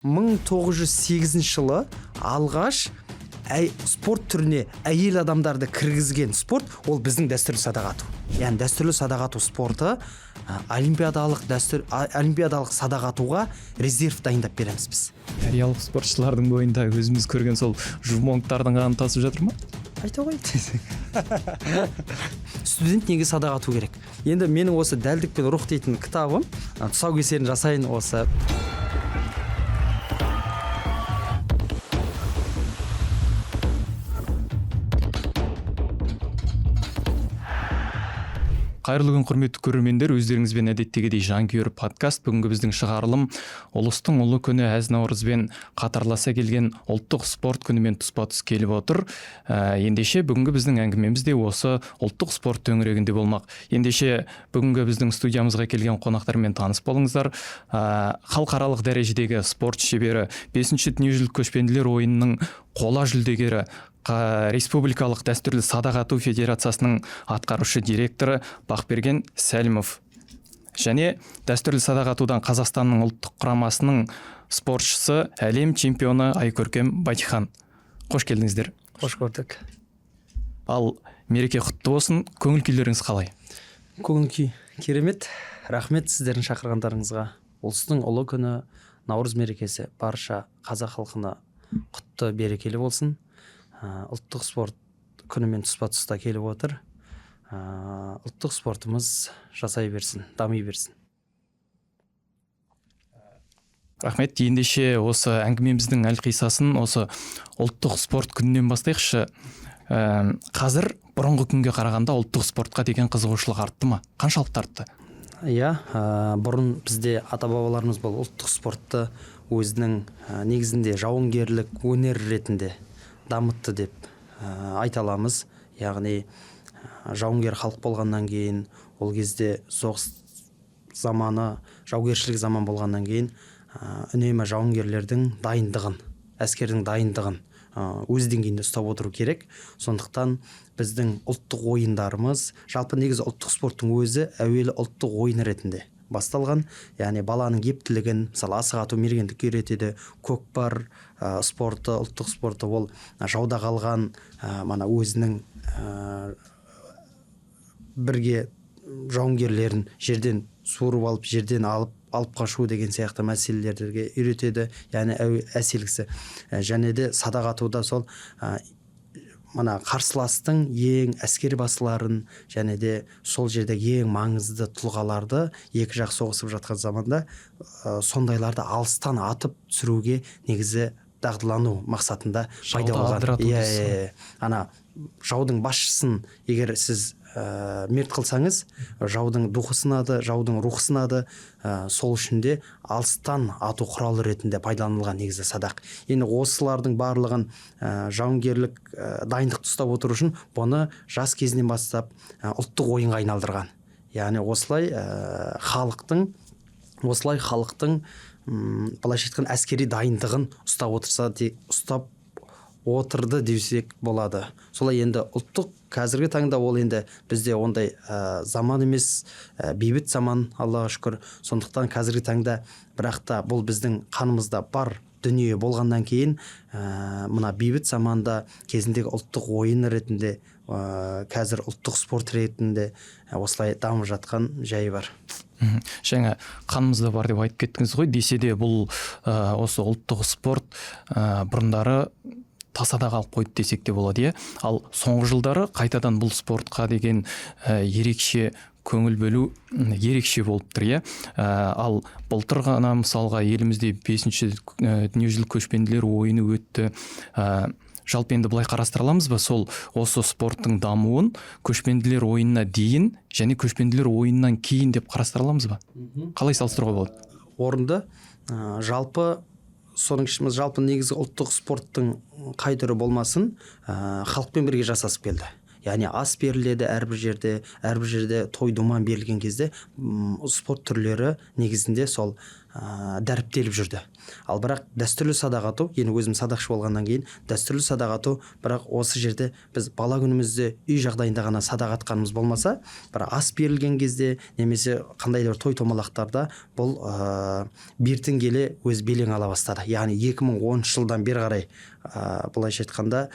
1908 жылы алғаш спорт түріне әйел адамдарды кіргізген спорт ол біздің дәстүрлі садақ ату. Яғни дәстүрлі садақ ату спорты олимпиадалық дәстүр олимпиадалық садақ атуға резерв дайындап береміз біз. Кореялық спортшылардың бойында өзіміз көрген сол жумонгтардың қаны тасып жатыр ма? Айта ғой. Студент неге садақ ату керек? Енді менің осы «Дәлдік пен рух» дейтін кітабым, тұсаукесерін жасайын осы. Қайырлы күн, құрметті көрермендер! Өздеріңізбен әдеттегідей «Жанкүйер» подкаст. Бүгінгі біздің шығарылым ұлыстың ұлы күні әз наурызбен қатарласа келген ұлттық спорт күнімен тұспа тұс келіп отыр. Ендеше бүгінгі біздің әңгімеміз де осы ұлттық спорт төңірегінде болмақ. Ендеше бүгінгі біздің студиямызға келген қонақтармен таныс болыңыздар. Халықаралық дәрежедегі спорт шебері, бесінші дүниежүзілік көшпенділер ойынының қола жүлдегері, республикалық дәстүрлі садақ ату федерациясының атқарушы директоры Бақберген Сәлімов және дәстүрлі садақ атудан Қазақстанның ұлттық құрамасының спортшысы, әлем чемпионы Айкөркем Байтихан. Қош келдіңіздер! Қош көрдік! Ал мереке құтты болсын! Көңіл күйлеріңіз қалай? Көңіл күй керемет, рахмет сіздердің шақырғандарыңызға. Ұлыстың ұлы күні наурыз мерекесі барша қазақ халқына құтты, берекелі болсын. Ұлттық спорт күнімен тұспа тұста келіп отыр. Ұлттық спортымыз жасай берсін, дами берсін. Рахмет. Ендеше осы әңгімеміздің әлқисасын осы ұлттық спорт күнінен бастайықшы. Қазір бұрынғы күнге қарағанда ұлттық спортқа деген қызығушылық артты ма? Қаншалықты артты? Иә, бұрын бізде ата бабаларымыз бұл ұлттық спортты өзінің негізінде жауынгерлік өнер ретінде дамытты деп айта аламыз. Яғни жауынгер халық болғаннан кейін, ол кезде соғыс заманы, жаугершілік заман болғаннан кейін, үнемі жауынгерлердің дайындығын, әскердің дайындығын өз деңгейінде ұстап отыру керек. Сондықтан біздің ұлттық ойындарымыз, жалпы негізі ұлттық спорттың өзі әуелі ұлттық ойын ретінде басталған. Яғни баланың ептілігін, мысалы, асық ату мергендікке үйретеді, көкпар спорты, ұлттық спорты ол жауда қалған мана өзінің бірге жауынгерлерін жерден суырып алып, жерден алып қашу деген сияқты мәселелерге үйретеді. Яғни әселгісі. Және де садақ атуда сол мына қарсыластың ең әскери басыларын және де сол жерде ең маңызды тұлғаларды, екі жақ соғысып жатқан заманда, сондайларды алыстан атып түсіруге негізі дағдылану мақсатында пайда Жауды болған. адырату Иә, дейсіз ғой. иә. Ана жаудың басшысын егер сіз мерт қылсаңыз, жаудың духы сынады, жаудың рухы сынады. Сол үшін де алыстан ату құралы ретінде пайдаланылған негізі садақ. Енді осылардың барлығын жауынгерлік дайындықты ұстап отыру үшін бұны жас кезінен бастап ұлттық ойынға айналдырған. Яғни осылай халықтың былайша айтқанда әскери дайындығын ұстап отырса де, ұстап отырды десек болады. Солай енді ұлттық қазіргі таңда ол енді бізде ондай заман емес, бейбіт заман, Аллаға шүкір. Сондықтан қазіргі таңда, бірақ та бұл біздің қанымызда бар дүние болғаннан кейін, мына бейбіт заманда кезіндегі ұлттық ойын ретінде, қазір ұлттық спорт ретінде осылай дамып жатқан жайы бар. Жаңа қанымызда бар деп айтып кеттіңіз ғой. Десе де бұл осы ұлттық спорт бұрындары тасада қалып қойды десек те болады, иә. Ал соңғы жылдары қайтадан бұл спортқа деген ерекше көңіл бөлу ерекше болып тұр, иә. Ал былтыр ғана, мысалға, елімізде бесінші дүниежүзілік көшпенділер ойыны өтті. Жалпы енді былай қарастыра аламыз ба, сол осы спорттың дамуын көшпенділер ойынына дейін және көшпенділер ойынынан кейін деп қарастыра аламыз ба? Қалай салыстыруға болады? Орынды. Жалпы соның ішінде, жалпы негізгі ұлттық спорттың қай түрі болмасын, халықпен бірге жасасып келді. Яғни ас беріледі әрбір жерде, әрбір жерде той думан берілген кезде спорт түрлері негізінде сол дәріптеліп жүрді. Ал бірақ дәстүрлі садақ ату, енді өзім садақшы болғаннан кейін дәстүрлі садақ ату, бірақ осы жерде біз бала күнімізде үй жағдайында ғана садақ атқанымыз болмаса, бір ас берілген кезде немесе қандай да бір той томалақтарда бұл бертін келе өз белең ала бастады. Яғни 2010 жылдан бері қарай былайша айтқанда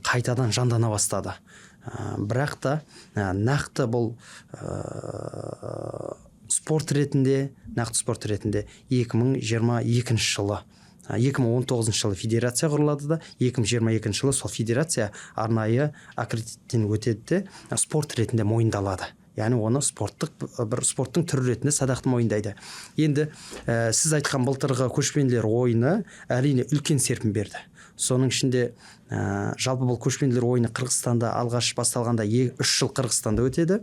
қайтадан жандана бастады. Бірақ та нақты бұл спорт ретінде, нақты спорт ретінде 2022 жылы, 2019 жылы федерация құрылады да, 2022 жылы сол федерация арнайы аккредиттен өтеді де, спорт ретінде мойындалады. Яғни оны спорттық бір спорттың түрі ретінде садақты мойындайды. Енді сіз айтқан былтырғы көшпенділер ойыны әрине үлкен серпін берді. Соның ішінде жалпы бұл көшпенділер ойыны Қырғызстанда алғаш басталғанда 3 жыл Қырғызстанда өтеді.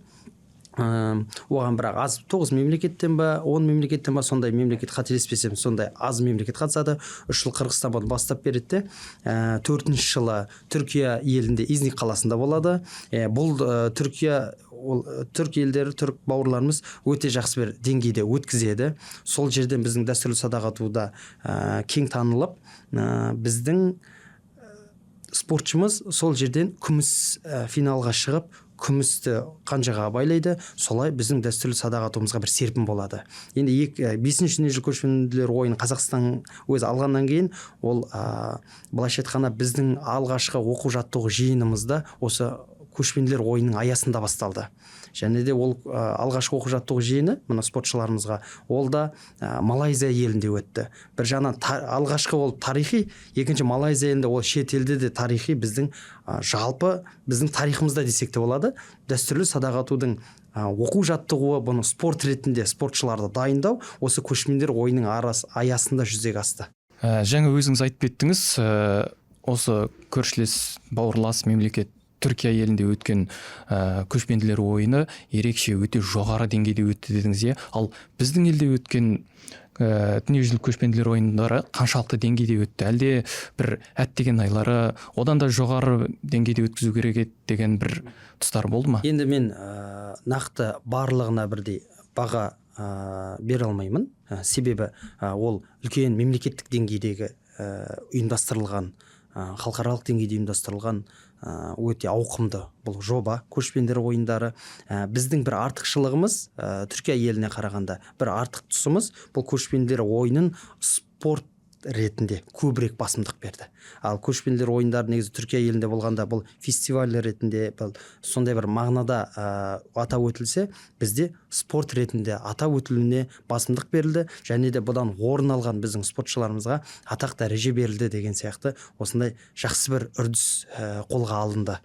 Оған бірақ аз, 9 мемлекеттен ба, 10 мемлекеттен ба, сондай мемлекет, қателеспесем, сондай аз мемлекет қатысады. 3 жыл Қырғызстан бұны бастап береді де, 4-ші жылы Түркия елінде Изник қаласында болады. Бұл Түркия, ол түрік елдері, түрік бауырларымыз өте жақсы бір деңгейде өткізеді. Сол жерден біздің дәстүрлі садақ атуда кең танылып, біздің спортшымыз сол жерден күміс финалға шығып, күмісті қанжығаға байлайды. Солай біздің дәстүрлі садақ атуымызға бір серпін болады. Енді 5-ші дүниежүзілік көшпенділер ойынын Қазақстан өзі алғаннан кейін ол былайша айтқанда біздің алғашқы оқу жаттығу жиынымызда осы көшпенділер ойынының аясында басталды. Және де ол алғашқы оқу жаттығу жиыны мына спортшыларымызға ол да Малайзия елінде өтті. Бір жағынан алғашқы болып тарихи, екінші Малайзия елінде, ол шет елде де тарихи, біздің жалпы біздің тарихымызда десек те болады. Дәстүрлі садақ атудың оқу жаттығуы, бұны спорт ретінде спортшыларды дайындау осы көшпенділер ойынының аясында жүзеге асты. Жаңа өзіңіз айтып кеттіңіз, осы көршілес бауырлас мемлекет Түркия елінде өткен көшпенділер ойыны ерекше, өте жоғары деңгейде өтті дедіңіз, иә. Ал біздің елде өткен дүниежүзілік көшпенділер ойындары қаншалықты деңгейде өтті? Әлде бір әттеген айлары, одан да жоғары деңгейде өткізу керек еді деген бір тұстар болды ма? Енді мен нақты барлығына бірдей баға бере алмаймын. Себебі ол үлкен мемлекеттік деңгейдегі ұйымдастырылған, халықаралық деңгейде ұйымдастырылған өте ауқымды бұл жоба, көшпенділер ойындары. Біздің бір артықшылығымыз, Түркия еліне қарағанда бір артық тұсымыз, бұл көшпенділер ойынын спорт ретінде көбірек басымдық берді. Ал көшпенділер ойындары негізі Түркия елінде болғанда бұл фестиваль ретінде, бұл сондай бір мағынада атап өтілсе, бізде спорт ретінде атап өтілуіне басымдық берілді. Және де бұдан орын алған біздің спортшыларымызға атақ дәреже берілді деген сияқты осындай жақсы бір үрдіс қолға алынды.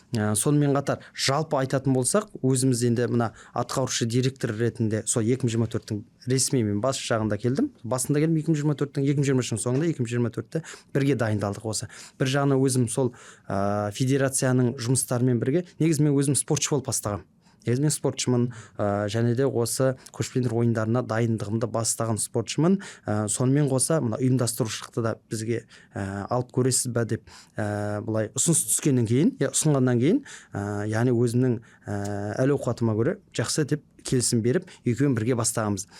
Сонымен қатар жалпы айтатын болсақ, өзіміз енді мына атқарушы директор ретінде сол 2024-тің ресми мен бас жағында келдім, басында келдім 2024-тің, 2023-тің соңында, 2024-те бірге дайындалдық осы. Бір жағынан өзім сол федерацияның жұмыстарымен бірге, негізі мен өзім спортшы болып бастағанмын. Негізі мен спортшымын, және де осы көшпенділер ойындарына дайындығымды бастаған спортшымын. Сонымен қоса мына ұйымдастырушылықты да бізге алып көресіз бе деп былай ұсыныс түскеннен кейін, я ұсынғаннан кейін, яғни өзімнің әл ауқатыма көре жақсы деп келісім беріп, екеуін бірге бастағанбыз.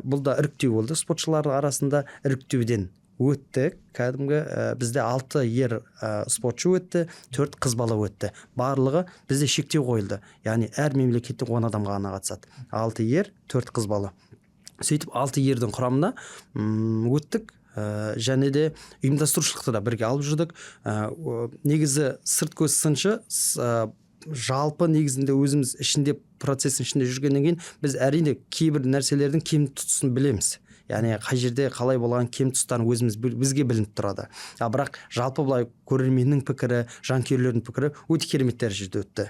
Бұл да іріктеу болды, спортшылар арасында іріктеуден өттік. Кәдімгі бізде 6 ер спортшы өтті, 4 қыз бала өтті. Барлығы бізде шектеу қойылды, яғни әр мемлекеттен 10 адамға ғана қатысады. 6 ер, 4 қыз бала. Сөйтіп 6 ердің құрамына өттік. Және де ұйымдастырушылықты да бірге алып жүрдік. Негізі сырт көз сыншы жалпы негізінде өзіміз ішінде, процесстің ішінде жүргеннен кейін біз әрине кейбір нәрселердің кем тұсын білеміз. Яғни қай жерде қалай болған кем тұстарын өзіміз бізге білініп тұрады. А бірақ жалпы былай көрерменнің пікірі, жанкүйерлердің пікірі өте керемет дәрежеде өтті.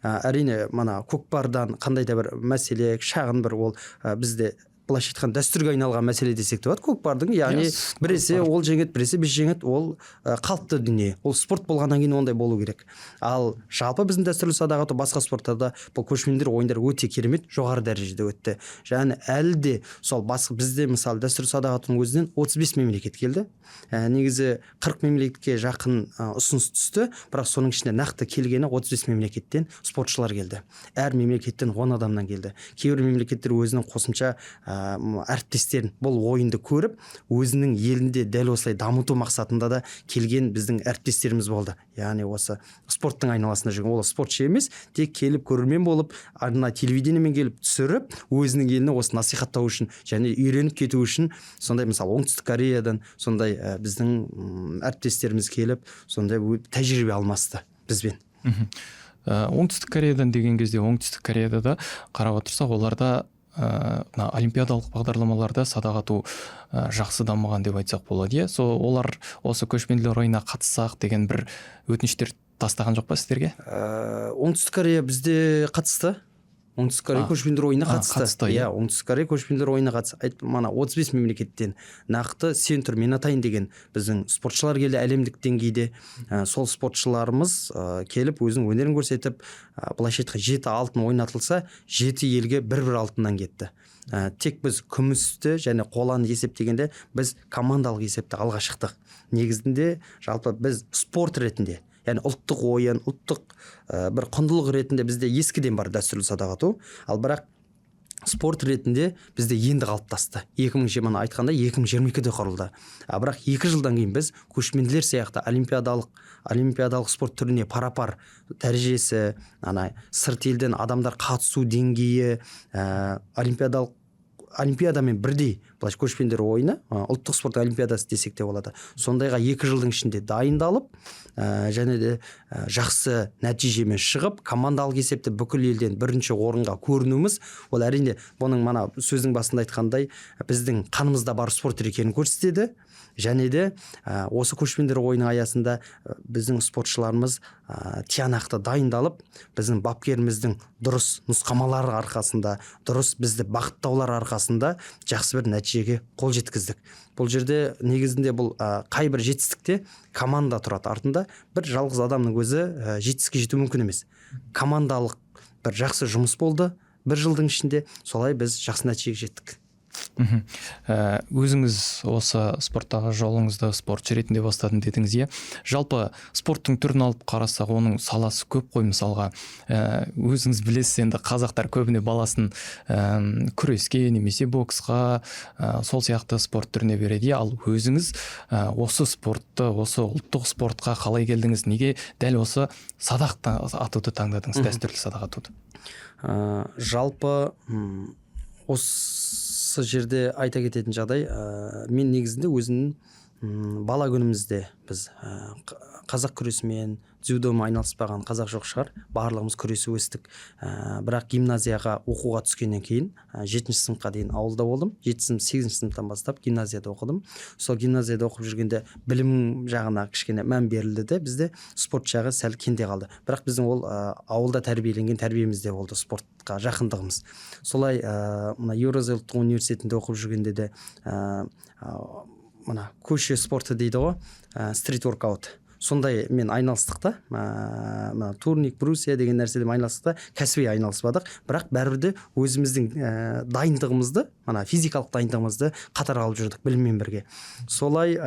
Әрине мына көкпардан қандай да бір мәселе, шағын бір ол бізде Былайша айтқанда, дәстүрге айналған мәселе десек те болады көкпардың. Яғни біресе ол жеңеді, біресе біз жеңеді. Ол қалыпты дүние, ол спорт болғаннан кейін ондай болу керек. Ал жалпы біздің дәстүрлі садақ ату, басқа спорттарда бұл көшпенділер ойындары өте керемет, жоғары дәрежеде өтті. Және әлі де сол бізде, мысалы, дәстүрлі садақ атудың өзінен 35 мемлекет келді. Негізі 40 мемлекетке жақын ұсыныс түсті, бірақ соның ішінде нақты келгені 35 мемлекеттен спортшылар келді. Әр мемлекеттен 10 адамнан келді. Кейбір мемлекеттер өзінің қосымша әріптестерін бұл ойынды көріп, өзінің елінде дәл осылай дамыту мақсатында да келген біздің әріптестеріміз болды. Яғни осы спорттың айналасында жүрген, ол спортшы емес, тек келіп көрермен болып, арна телевидениемен келіп түсіріп, өзінің еліне осы насихаттау үшін және үйреніп кету үшін. Сондай, мысалы, Оңтүстік Кореядан сондай біздің әріптестеріміз келіп, сондай тәжірибе алмасты бізбен. Оңтүстік Кореядан деген кезде, Оңтүстік Кореяда да қарап отырсақ, оларда мына олимпиадалық бағдарламаларда садақ ату жақсы дамыған деп айтсақ болады, иә. Сол олар осы көшпенділер ойынына қатыссақ деген бір өтініштер тастаған жоқ па сіздерге? Оңтүстік Корея бізде қатысты. Оңтүстік Корея көшпенділер ойынына қатысты. Иә, Оңтүстік Корея көшпенділер ойынына қатысты. Мана 35 мемлекеттен нақты Сен тұр, мен атайын деген біздің спортшылар келді әлемдік деңгейде. Сол спортшыларымыз келіп, өзінің өнерін көрсетіп, былайша айтқанда, 7 алтын ойнатылса, 7 елге бір-бір алтыннан кетті. Тек біз күмісті және қоланы есептегенде, біз командалық есепте алға шықтық. Негізінде жалпы біз спорт ретінде, яғни ұлттық ойын, ұлттық бір құндылық ретінде бізде ескіден бар дәстүрлі садақ ату. Ал бірақ спорт ретінде бізде енді қалыптасты. 2020 айтқанда, 2022-де құрылды. А бірақ 2 жылдан кейін біз көшпенділер сияқты олимпиадалық спорт түріне пара-пар дәрежесі, ана сырт елден адамдар қатысу деңгейі, олимпиадамен бірдей, былайша, көшпенділер ойыны ұлттық спорт олимпиадасы десек те болады. Сондайға 2 жылдың ішінде дайындалып, және де жақсы нәтижемен шығып, командалық есепте бүкіл елден бірінші орынға көрінуіміз, ол әрине бұның мана сөздің басында айтқандай, біздің қанымызда бар спорт екенін көрсетеді. Және де осы көшпенділер ойыны аясында біздің спортшыларымыз тиянақты дайындалып, біздің бапкеріміздің дұрыс нұсқамалары арқасында, дұрыс бізді бағыттаулар арқасында жақсы бір нәтижеге қол жеткіздік. Бұл жерде негізінде бұл қай бір жетістікте команда тұрады артында. Бір жалғыз адамның өзі жетістікке жету мүмкін емес. Командалық бір жақсы жұмыс болды бір жылдың ішінде, солай біз жақсы нәтижеге жеттік. Өзіңіз осы спорттағы жолыңызды спортшы ретінде бастадым дедіңіз, иә. Жалпы спорттың түрін алып қарасақ, оның саласы көп қой. Мысалға, өзіңіз білесіз, енді қазақтар көбіне баласын күреске немесе боксқа, сол сияқты спорт түріне береді, иә. Ал өзіңіз осы спортты, осы ұлттық спортқа қалай келдіңіз? Неге дәл осы садақ атуды таңдадыңыз, дәстүрлі садақ атуды? Жалпы осы жерде айта кететін жағдай, мен негізінде өзімнің бала күнімізде біз қазақ күресімен, дзюдомен айналыспаған қазақ жоқ шығар, барлығымыз күресіп өстік. Бірақ гимназияға оқуға түскеннен кейін, 7 сыныпқа дейін ауылда болдым. 7 сынып, 8 сыныптан бастап гимназияда оқыдым. Сол гимназияда оқып жүргенде білім жағына кішкене мән берілді де, бізде спорт жағы сәл кенде қалды. Бірақ біздің ол ауылда тәрбиеленген тәрбиемізде болды спортқа жақындығымыз. Солай мына Еуразия ұлттық университетінде оқып жүргенде де мына көше спорты дейді ғой, стрит воркаут, сондай мен айналыстық та, мына турник, брусья деген нәрседен айналыстық та, кәсіби айналыспадық, бірақ бәрібір де өзіміздің дайындығымызды, мына физикалық дайындығымызды қатар алып жүрдік біліммен бірге. Солай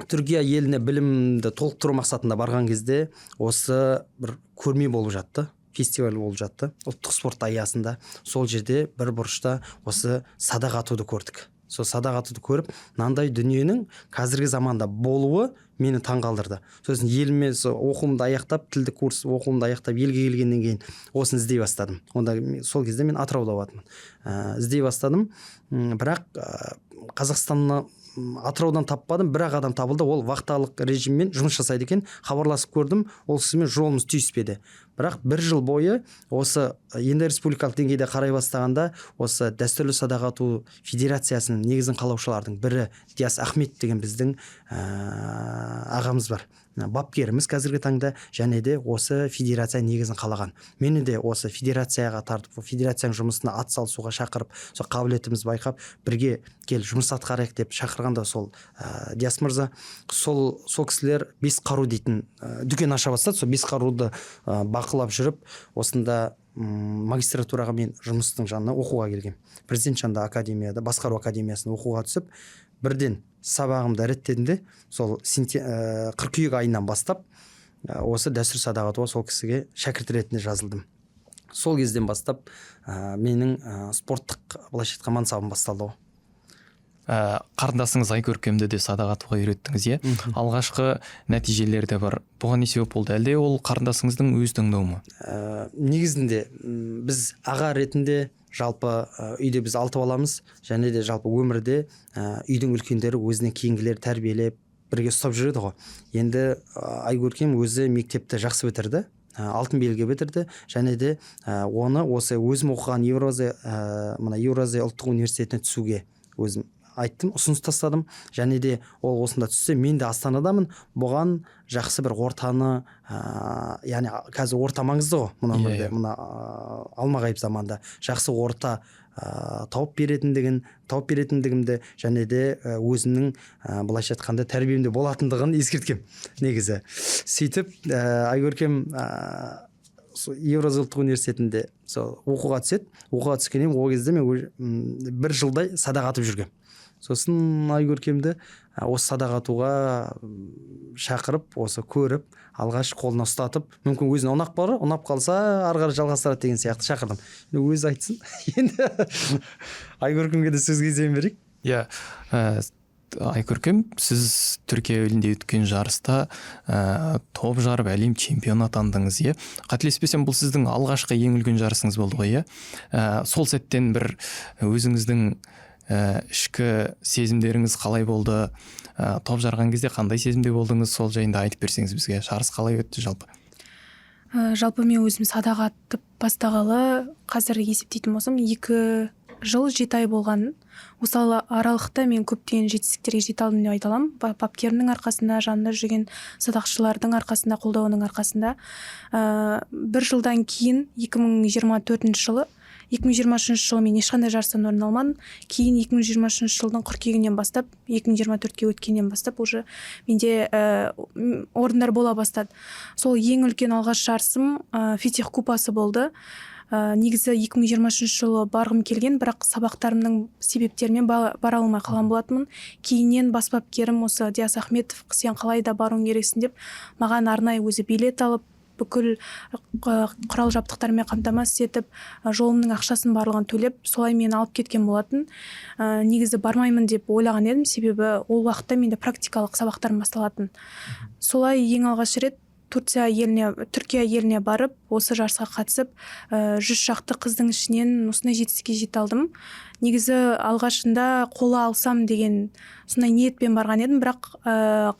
Түркия еліне білімді толықтыру мақсатында барған кезде осы бір көрме болып жатты, фестиваль болып жатты ұлттық спорт аясында. Сол жерде бір бұрышта осы садақ атуды көрдік. Сол садақ атуды көріп, мынандай дүниенің қазіргі заманда болуы мені таңғалдырды. Сосын еліме оқуымды аяқтап, тілдік курс оқуымды аяқтап, елге келгеннен кейін осыны іздей бастадым. Онда сол кезде мен Атырауда болатынмын. Іздей бастадым. Бірақ Қазақстаннан, Атыраудан таппадым, бірақ адам табылды. Ол вахталық режиммен жұмыс жасайды екен. Хабарласып көрдім, ол кісімен жолымыз түйіспеді. Бірақ бір жыл бойы осы енді республикалық деңгейде қарай бастағанда, осы дәстүрлі садақ ату федерациясының негізін қалаушылардың бірі Диас Ахмет деген біздің ағамыз бар, бапкеріміз қазіргі таңда, және де осы федерация негізін қалаған. Мені де осы федерацияға тартып, федерацияның жұмысына ат салысуға шақырып, сол қабілетімізді байқап, бірге кел, жұмыс атқарайық деп шақырғанда, сол Диас мырза, сол кісілер «Бес қару» дейтін дүкен аша бастады. Сол «Бес қаруды» бақылап жүріп, осында магистратураға мен жұмыстың жанына оқуға келгем. Президент жанында академияда, басқару академиясына оқуға түсіп, бірден сабағымды реттедім де, сол қыркүйек айынан бастап осы дәстүр садақ атуға сол кісіге шәкірт ретінде жазылдым. Сол кезден бастап менің спорттық, былайша айтқанда, мансабым басталды ғой. Қарындасыңыз Айкөркемді де садақ атуға үйреттіңіз, иә? Алғашқы нәтижелер де бар. Бұған не себеп болды, әлде ол қарындасыңыздың өз таңдауы ма? Негізінде біз аға ретінде жалпы үйде біз алты баламыз, және де жалпы өмірде үйдің үлкендері өзінен кейінгілерді тәрбиелеп, бірге ұстап жүреді ғой. Енді Айкөркем өзі мектепті жақсы бітірді, алтын белгі бітірді, және де оны осы өзім оқыған Еуразия, мына Еуразия ұлттық университетіне түсуге өзім айттым, ұсыныс тастадым. Және де ол осында түссе, мен де Астанадамын, бұған жақсы бір ортаны, яғни қазір орта маңызды ғой мына өмірде, мына алмағайып заманда жақсы орта тауып беретіндігімді және де өзімнің былайша айтқанда, тәрбиемде болатындығын ескерткем негізі. Сөйтіп Айкөркем сол Еуразия ұлттық университетінде сол оқуға түседі. Оқуға түскеннен кейін, ол кезде мен бір жылдай садақ атып жүргенмін. Сосын Айкөркемді осы садақ атуға шақырып, осы көріп, алғаш қолына ұстатып, мүмкін өзіне ұнап қалар, ұнап қалса, ары қарай жалғастырады деген сияқты шақырдым. Енді өзі айтсын, енді Айкөркемге де сөз кезегін берейік. Иә, Айкөркем, сіз Түркия елінде өткен жарыста топ жарып, әлем чемпионы атандыңыз, иә? Қателеспесем, бұл сіздің алғашқы ең үлкен жарысыңыз болды ғой, иә? Сол сәттен бір өзіңіздің ішкі сезімдеріңіз қалай болды? Топ жарған кезде қандай сезімде болдыңыз? Сол жайында айтып берсеңіз бізге. Жарыс қалай өтті жалпы? Жалпы мен өзім садақ атып бастағалы, қазір есептейтін болсам, 2 жыл 7 ай болған. Осы аралықта мен көптеген жетістіктерге жете алдым деп айта аламын. Бапкерімнің арқасында, жанында жүрген садақшылардың арқасында, қолдауының арқасында. Бір жылдан кейін, 2024 жылы, 2023 жылы мен ешқандай жарыстан орын алмадым. Кейін 2023 жылдың қыркүйегінен бастап, 2024-ке өткеннен бастап уже менде орындар бола бастады. Сол ең үлкен алғаш жарысым Фетих купасы болды. Негізі 2023 жылы барғым келген, бірақ сабақтарымның себептерімен бара алмай қалған болатынмын. Кейіннен бас бапкерім осы Диас Ахметов: «Сен қалай да баруың керексің», – деп, маған арнайы өзі билет алып, бүкіл құрал жабдықтармен қамтамасыз етіп, жолымның ақшасын барлығын төлеп, солай мені алып кеткен болатын. Негізі бармаймын деп ойлаған едім, себебі ол уақытта менде практикалық сабақтарым басталатын. Солай ең алғаш рет Турция еліне, Түркия еліне барып, осы жарысқа қатысып, 100 шақты қыздың ішінен осындай жетістікке жете алдым. Негізі алғашында қола алсам деген сондай ниетпен барған едім, бірақ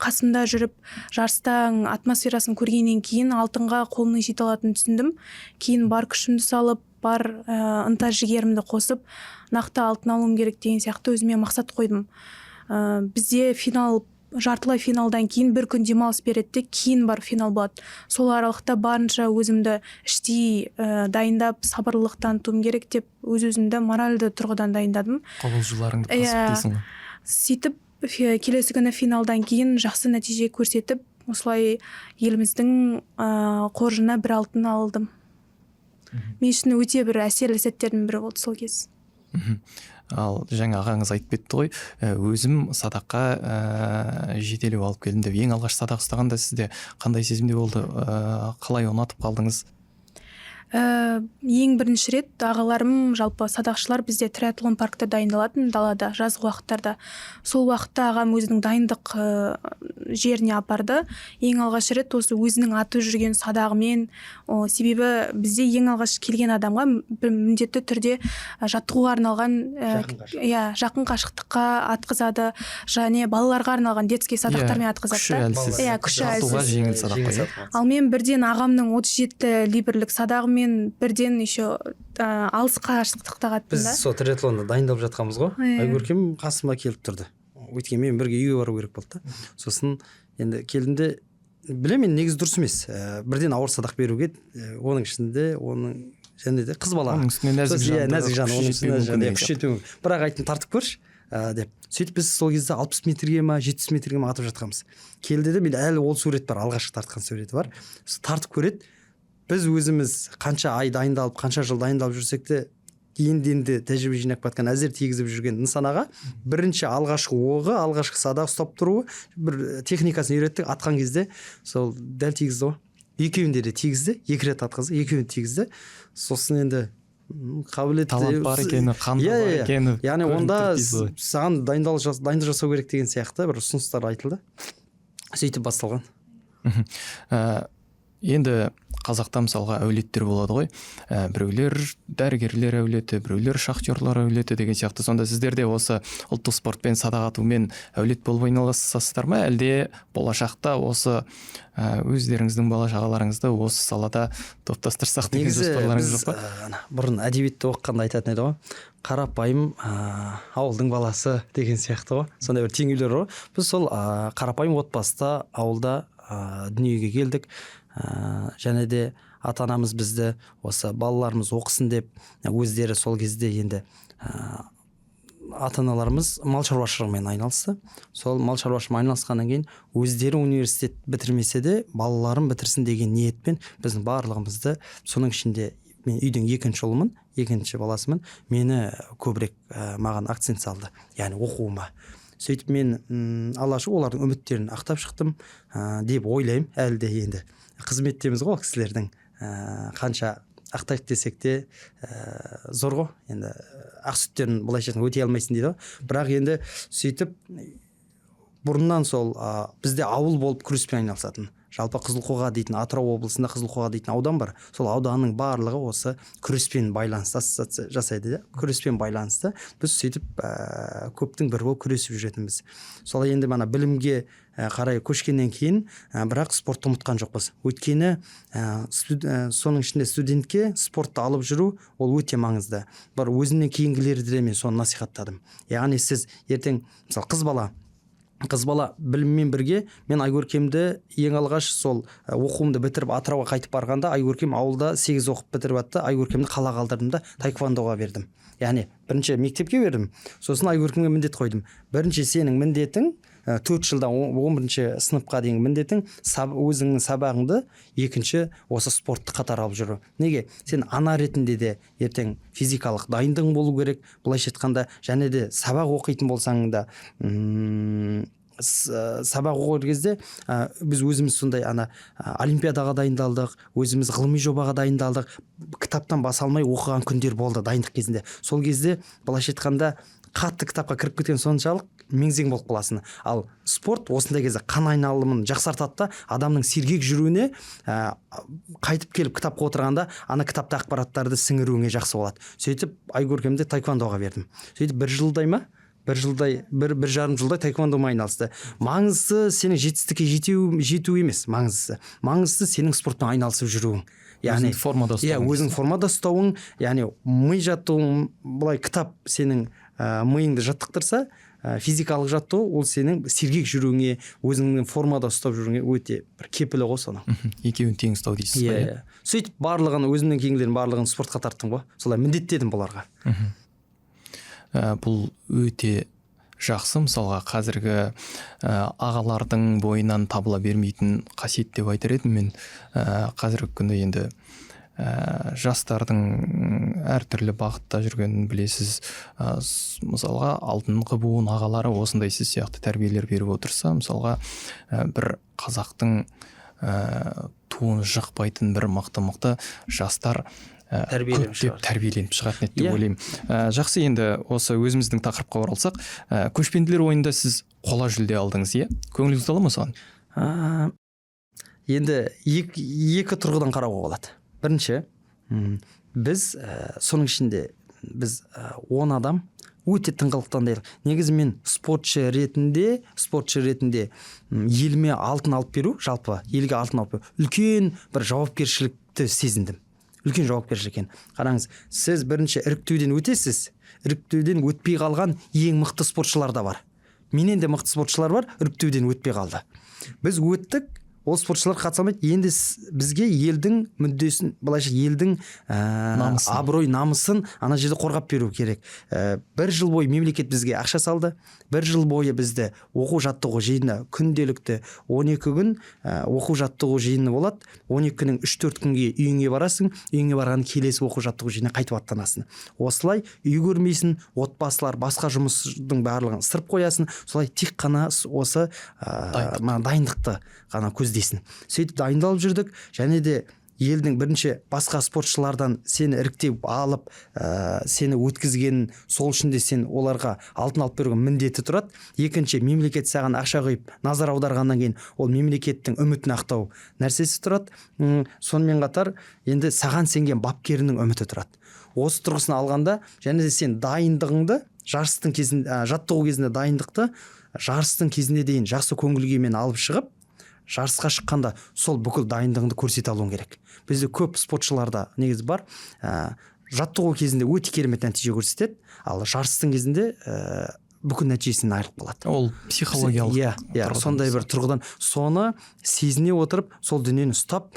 қасымда жүріп, жарыстың атмосферасын көргеннен кейін алтынға қолымның жете алатынын түсіндім. Кейін бар күшімді салып, бар ынта жігерімді қосып, нақты алтын алуым керек деген сияқты өзіме мақсат қойдым. Бізде финал, жартылай финалдан кейін бір күн демалыс береді де, кейін барып финал болады. Сол аралықта барынша өзімді іштей дайындап, сабырлылық танытуым керек деп өз өзімді моральды тұрғыдан дайындадым. Қобалжуларыңды басып Иә. дейсің ғой. Сөйтіп келесі күні финалдан кейін жақсы нәтиже көрсетіп, осылай еліміздің қоржынына бір алтын алдым. Мен үшін өте бір әсерлі сәттердің бірі болды сол кез. Ал жаңа ағаңыз айтып кетті ғой, өзім садаққа жетелеп алып келдім деп. Ең алғаш садақ ұстағанда сізде қандай сезімде болды? Қалай ұнатып қалдыңыз? Ең бірінші рет ағаларым, жалпы садақшылар бізде триатлон паркта дайындалатын, далада, жазғы уақыттарда. Сол уақытта ағам өзінің дайындық жеріне апарды. Ең алғаш рет осы өзінің атып жүрген садағымен. Себебі бізде ең алғаш келген адамға міндетті түрде жаттығуға арналған, иә, жақын қашықтыққа атқызады және балаларға арналған детский садақтармен атқызады. Күші әлсіз. Иә, күші әлсіз. Жеңіл садақ қой, иә. Ал мен бірден ағамның 37 либрлік садағымен бірден еще алыс қашықтықта аттым. Біз сол триатлонда дайындалып жатқанбыз ғой. Айкөркем қасыма келіп тұрды, өйткені мен бірге үйге бару керек болды да. Сосын енді келдім де, білемін, негізі дұрыс емес бірден ауыр садақ беруге, оның ішінде оның және де қыз бала, оның үстіне нәзік жан, нәзік жан, оның үстіне күш жетпеуі мүмкін. Бірақ айттым, тартып көрші деп. Сөйтіп біз сол кезде 60 метрге ма, 70 метрге ма атып жатқанбыз. Келді де, мен әлі ол сурет бар, алғашқы тартқан суреті бар. Тартып көреді. Біз өзіміз қанша ай дайындалып, қанша жыл дайындалып жүрсек те, енді тәжірибе жинап жатқан, әзер тигізіп жүрген нысанаға бірінші алғашқы оғы, алғашқы садақ ұстап тұруы, бір техникасын үйреттік. Атқан кезде сол дәл тигізді ғой, екеуінде де тигізді, екі рет атқызды, екеуін тигізді. Сосын енді қабілет, талант бар екені, қанды бар екені, яғни онда саған дайындық жасау керек деген сияқты бір ұсыныстар айтылды. Сөйтіп басталған. Енді қазақта мысалға әулеттер болады ғой, біреулер дәрігерлер әулеті, біреулер шахтерлар әулеті деген сияқты. Сонда сіздер де осы ұлттық спортпен, садақ атумен әулет болып айналысасыздар ма, әлде болашақта осы өздеріңіздің бала шағаларыңызды осы салада топтастырсақ деген жоспарларыңыз жоқ па? Бұрын әдебиетті оқығанда айтатын еді ғой, қарапайым ауылдың баласы деген сияқты ғой, сондай бір теңеулер ғой. Біз сол қарапайым отбасыда, ауылда дүниеге келдік. Және де ата-анамыз бізді осы балаларымыз оқысын деп өздері сол кезде енді ата-аналарымыз мал шаруашылығымен айналысты. Сол мал шаруашылығымен айналысқаннан кейін өздері университет бітірмесе де балаларым бітірсін деген ниетпен біздің барлығымызды, соның ішінде мен үйдің екінші ұлымын, екінші баласымын, мені көбірек маған акцент салды, яғни оқуыма. Сөйтіп мен алғашқы олардың үміттерін ақтап шықтым деп ойлаймын. Әлі де енді қызметтеміз ғой ол кісілердің, қанша ақтайық десек те зор ғой енді, ақ сүттерін былайша айтқанда өте алмайсың дейді ғой. Бірақ енді сөйтіп бұрыннан сол бізде ауыл болып күреспен айналысатын, жалпы Қызылқоға дейтін, Атырау облысында Қызылқоға дейтін аудан бар. Сол ауданның барлығы осы күреспен байланысты ассоциация жасайды да, күреспен байланысты. Біз сөйтіп көптің бірі болып күресіп жүретінбіз. Солай енді мана білімге қарай көшкеннен кейін, бірақ спортты ұмытқан жоқпыз. Өйткені соның ішінде студентке спортты алып жүру ол өте маңызды. Бір өзімнен кейінгілерді де мен соны насихаттадым. Яғни сіз ертең, мысалы, қыз бала біліммен бірге, мен Айкөркемді ең алғаш сол оқуымды бітіріп Атырауға қайтып барғанда, Айкөркем ауылда 8 оқып бітіріп атты, Айкөркемді қала қалдырдым да таэквондоға бердім. Яғни бірінші мектепке бердім, сосын Айкөркемге міндет қойдым. Бірінші сенің міндетің 4 жылда 11 сыныпқа дейінгі міндетің өзіңнің сабағыңды, екінші осы спортты қатар алып жүру. Неге? Сен ана ретінде де ертең физикалық дайындығың болу керек, былайша айтқанда, және де сабақ оқитын болсаң да, сабақ оқыр кезде біз өзіміз сондай ана олимпиадаға дайындалдық, өзіміз ғылыми жобаға дайындалдық, кітаптан бас алмай оқыған күндер болды дайындық кезінде. Сол кезде былайша айтқанда қатты кітапқа кіріп кеткен соншалық меңзең болып қаласың. Ал спорт осындай кезде қан айналымын жақсартады да, адамның сергек жүруіне, қайтып келіп кітапқа отырғанда ана кітапта ақпараттарды сіңіруіңе жақсы болады. Сөйтіп Айкөркемді таэквондоға бердім. Сөйтіп бір жылдай ма? Бір жылдай, бір жарым жылдай таэквондомен айналысты. Маңыздысы сенің жетістікке жету емес, маңыздысы. Маңыздысы сенің спортпен айналысып жүруің. Яғни өзіңді формада ұстауың. Иә, өзің формада ұстауың, яғни ми жаттығуың, былай кітап сенің миыңды жаттықтырса, физикалық жаттығу ол сенің сергек жүруіңе, өзіңнің формада ұстап жүруіңе өте бір кепілі ғой соның. Екеуін тең ұстау дейсіз ғой, иә? Сөйтіп барлығын, өзімнен кейінгілердің барлығын спортқа тарттым ғой. Солай міндеттедім бұларға. Бұл өте жақсы, мысалға қазіргі ағалардың бойынан табыла бермейтін қасиет деп айтар едім мен. Қазіргі күнде енді жастардың әртүрлі бағытта жүргенін білесіз. Мысалға алдыңғы буын ағалары осындай сіз сияқты тәрбиелер беріп отырса, мысалға бір қазақтың туын жықпайтын бір мықты-мықты жастар Тәрбиеленіп көптеп шығады. Тәрбиеленіп шығатын еді деп ойлаймын. Жақсы, енді осы өзіміздің тақырыпқа оралсақ, көшпенділер ойынында сіз қола жүлде алдыңыз, иә? Көңіліңіз тола ма соған? Енді екі тұрғыдан қарауға болады. Бірінші, біз, соның ішінде біз, 10 адам өте тыңғылықты дайындық. Негізі мен спортшы ретінде еліме алтын алып беру, жалпы елге алтын алып беру үлкен бір жауапкершілікті сезіндім. Үлкен жауапкершілік екен. Қараңыз, сіз бірінші іріктеуден өтесіз, іріктеуден өтпей қалған ең мықты спортшылар да бар. Менен де мықты спортшылар бар, іріктеуден өтпей қалды. Біз өттік, ол спортшылар қатыса алмайды. Енді бізге елдің мүддесін, былайша, елдің Намысын. абырой, намысын ана жерде қорғап беру керек. Бір жыл бойы мемлекет бізге ақша салды. Бір жыл бойы бізді оқу жаттығу жиыны күнделікті 12 күн, оқу жаттығу жиыны болады. 12 күннің 3-4 күнге үйіңе барасың, үйіңе барған келесі оқу жаттығу жиынына қайтып аттанасың. Осылай үй көрмейсің, отбасылар, басқа жұмыстың барлығын ысырып қоясың. Солай тек қана осы Дайындық. мына дайындықты ғана көздейсің. Сөйтіп дайындалып жүрдік. Және де елдің бірінші басқа спортшылардан сені іріктеп алып, сені өткізгенін, сол үшін де сен оларға алтын алып беруге міндеті тұрады. Екінші, мемлекет саған ақша құйып назар аударғаннан кейін ол мемлекеттің үмітін ақтау нәрсесі тұрады. Сонымен қатар енді саған сенген бапкерінің үміті тұрады. Осы тұрғысын алғанда және де сен дайындығыңды жарыстың кезінде, жаттығу кезінде дайындықты жарыстың кезіне дейін жақсы көңіл күймен алып шығып, жарысқа шыққанда сол бүкіл дайындығыңды көрсете алуың керек. Бізде көп спортшыларда негізі бар, жаттығу кезінде өте керемет нәтиже көрсетеді, ал жарыстың кезінде бүкіл нәтижесінен айырылып қалады. Ол психологиялық Иә, тұрғыдан. Сондай бір тұрғыдан соны сезіне отырып, сол дүниені ұстап,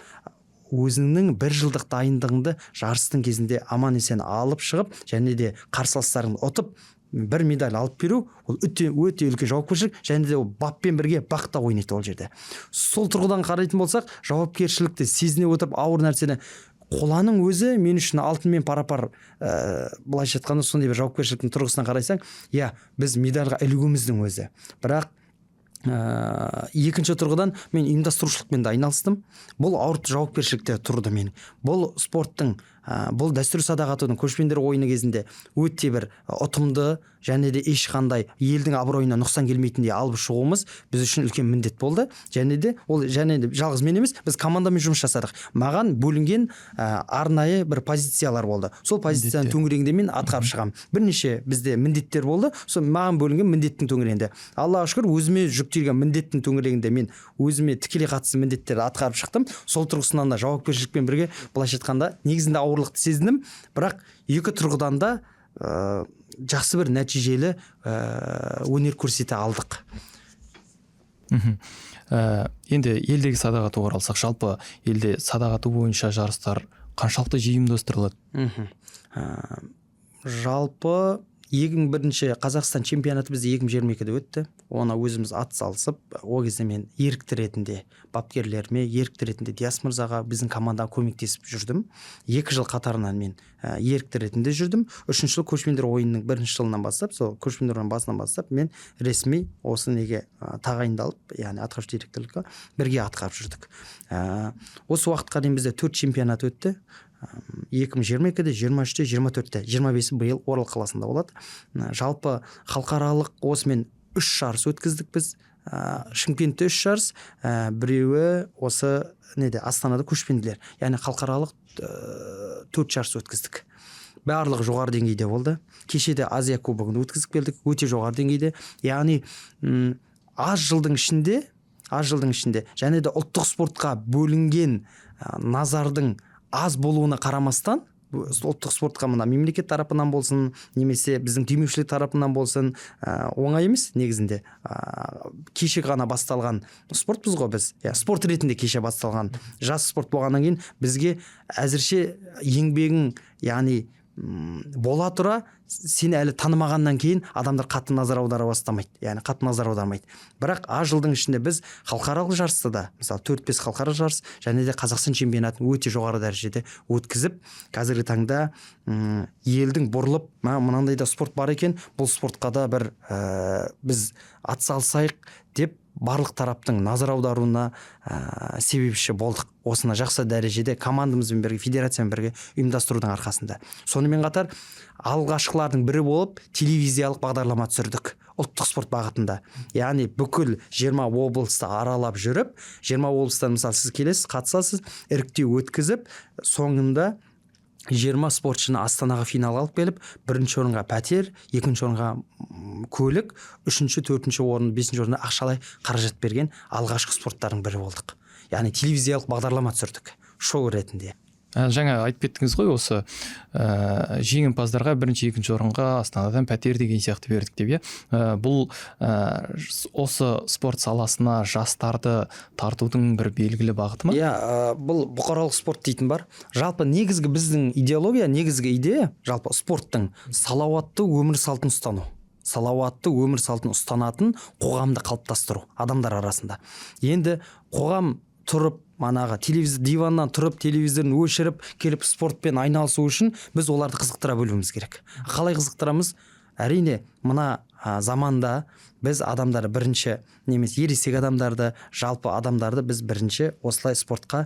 өзіңнің бір жылдық дайындығыңды жарыстың кезінде аман есен алып шығып, және де қарсыластарыңды ұтып, бір медаль алып беру, ол өте өте үлкен жауапкершілік. Және де ол баппен бірге бақ та ойнайды ол жерде. Сол тұрғыдан қарайтын болсақ, жауапкершілікті сезіне отырып, ауыр нәрсені, қоланың өзі мен үшін алтынмен пара-пар, былайша айтқанда, сондай бір жауапкершіліктің тұрғысынан қарасаң, иә, біз медальға ілігуіміздің өзі. Бірақ екінші тұрғыдан мен ұйымдастырушылықпен де айналыстым. Бұл ауыр жауапкершілікте тұрды менің. Бұл спорттың, бұл дәстүр садақ атудың көшпенділер ойыны кезінде өте бір ұтымды және де ешқандай елдің абыройына нұқсан келмейтіндей алып шығуымыз біз үшін үлкен міндет болды. Және де ол, және де жалғыз мен емес, біз командамен жұмыс жасадық. Маған бөлінген арнайы бір позициялар болды. Сол позицияның Міндеттер. төңірегінде мен атқарып шығамын. Бірнеше бізде міндеттер болды, сол маған бөлінген міндеттің төңірегінде, Аллаға шүкір, өзіме жүктелген міндеттің төңірегінде мен өзіме тікелей қатысты міндеттерді атқарып шықтым. Сол тұрғысынан да жауапкершілікпен бірге, былайша айтқанда, негізінде ауырлықты сезіндім, бірақ екі тұрғыдан да жақсы бір нәтижелі өнер көрсете алдық. Енді елдегі садақ атуға оралсақ, жалпы елде садақ ату бойынша жарыстар қаншалықты жиі ұйымдастырылады? Жалпы ең бірінші Қазақстан чемпионаты бізде 2022-де өтті. Оны өзіміз ат салысып, ол кезде мен ерікті ретінде бапкерлеріме, ерікті ретінде Диас мырзаға, біздің командаға көмектесіп жүрдім. 2 жыл қатарынан мен ерікті ретінде жүрдім. Үшінші жыл, көшпенділер ойынының бірінші жылынан бастап, сол көшпенділер ойынының басынан бастап мен ресми осы неге тағайындалып, яғни атқарушы директорлыққа бірге атқарып жүрдік. Осы уақытқа дейін бізде төрт чемпионат өтті: 2022-де, 23-те, 24-те, 25-і биыл Орал қаласында болады. Жалпы халықаралық осымен үш жарыс өткіздік біз. Шымкентте үш жарыс, біреуі осы неде, Астанада көшпенділер. Яғни халықаралық төрт жарыс өткіздік. Барлығы жоғары деңгейде болды. Кеше де Азия кубогын өткізіп келдік, өте жоғары деңгейде. Яғни аз жылдың ішінде және де ұлттық спортқа бөлінген назардың аз болуына қарамастан, ұлттық спортқа мына мемлекет тарапынан болсын немесе біздің демеушілер тарапынан болсын, оңай емес негізінде. Кеше ғана басталған спортпыз ғой біз, иә, спорт ретінде кеше басталған жас спорт болғаннан кейін бізге әзірше еңбегің, яғни бола тұра сені әлі танымағаннан кейін адамдар қатты назар аудара бастамайды, яғни қатты назар аудармайды. Бірақ аз жылдың ішінде біз халықаралық жарысты да, мысалы, төрт бес халықаралық жарыс және де Қазақстан чемпионатын өте жоғары дәрежеде өткізіп, қазіргі таңда елдің бұрылып, мә, мынандай да спорт бар екен, бұл спортқа да бір біз атсалысайық деп. барлық тараптың назар аударуына себепші болдық. Осыны жақсы дәрежеде командамызбен бірге, федерациямен бірге ұйымдастырудың арқасында. Сонымен қатар алғашқылардың бірі болып телевизиялық бағдарлама түсірдік ұлттық спорт бағытында. Яғни бүкіл 20 облысты аралап жүріп, 20 облыстан, мысалы, сіз келесіз, қатысасыз, іріктеу өткізіп, соңында 20 спортшыны Астанаға финалға алып келіп, бірінші орынға пәтер, екінші орынға көлік, үшінші, төртінші орын, бесінші орынға ақшалай қаражат берген алғашқы спорттардың бірі болдық. Яғни телевизиялық бағдарлама түсірдік шоу ретінде. Жаңа айтып кеттіңіз ғой, осы жеңімпаздарға бірінші, екінші орынға Астанадан пәтер деген сияқты бердік деп, иә. Бұл осы спорт саласына жастарды тартудың бір белгілі бағыты ма? Иә, бұл бұқаралық спорт дейтін бар. Жалпы негізгі біздің идеология, негізгі идея жалпы спорттың салауатты өмір салтын ұстану, салауатты өмір салтын ұстанатын қоғамды қалыптастыру адамдар арасында. Енді қоғам тұрып, манағы телевизор, диваннан тұрып, телевизорын өшіріп келіп спортпен айналысу үшін біз оларды қызықтыра білуіміз керек. Қалай қызықтырамыз? Әрине, мына заманда біз адамдарды бірінші, немесе ересек адамдарды, жалпы адамдарды біз бірінші осылай спортқа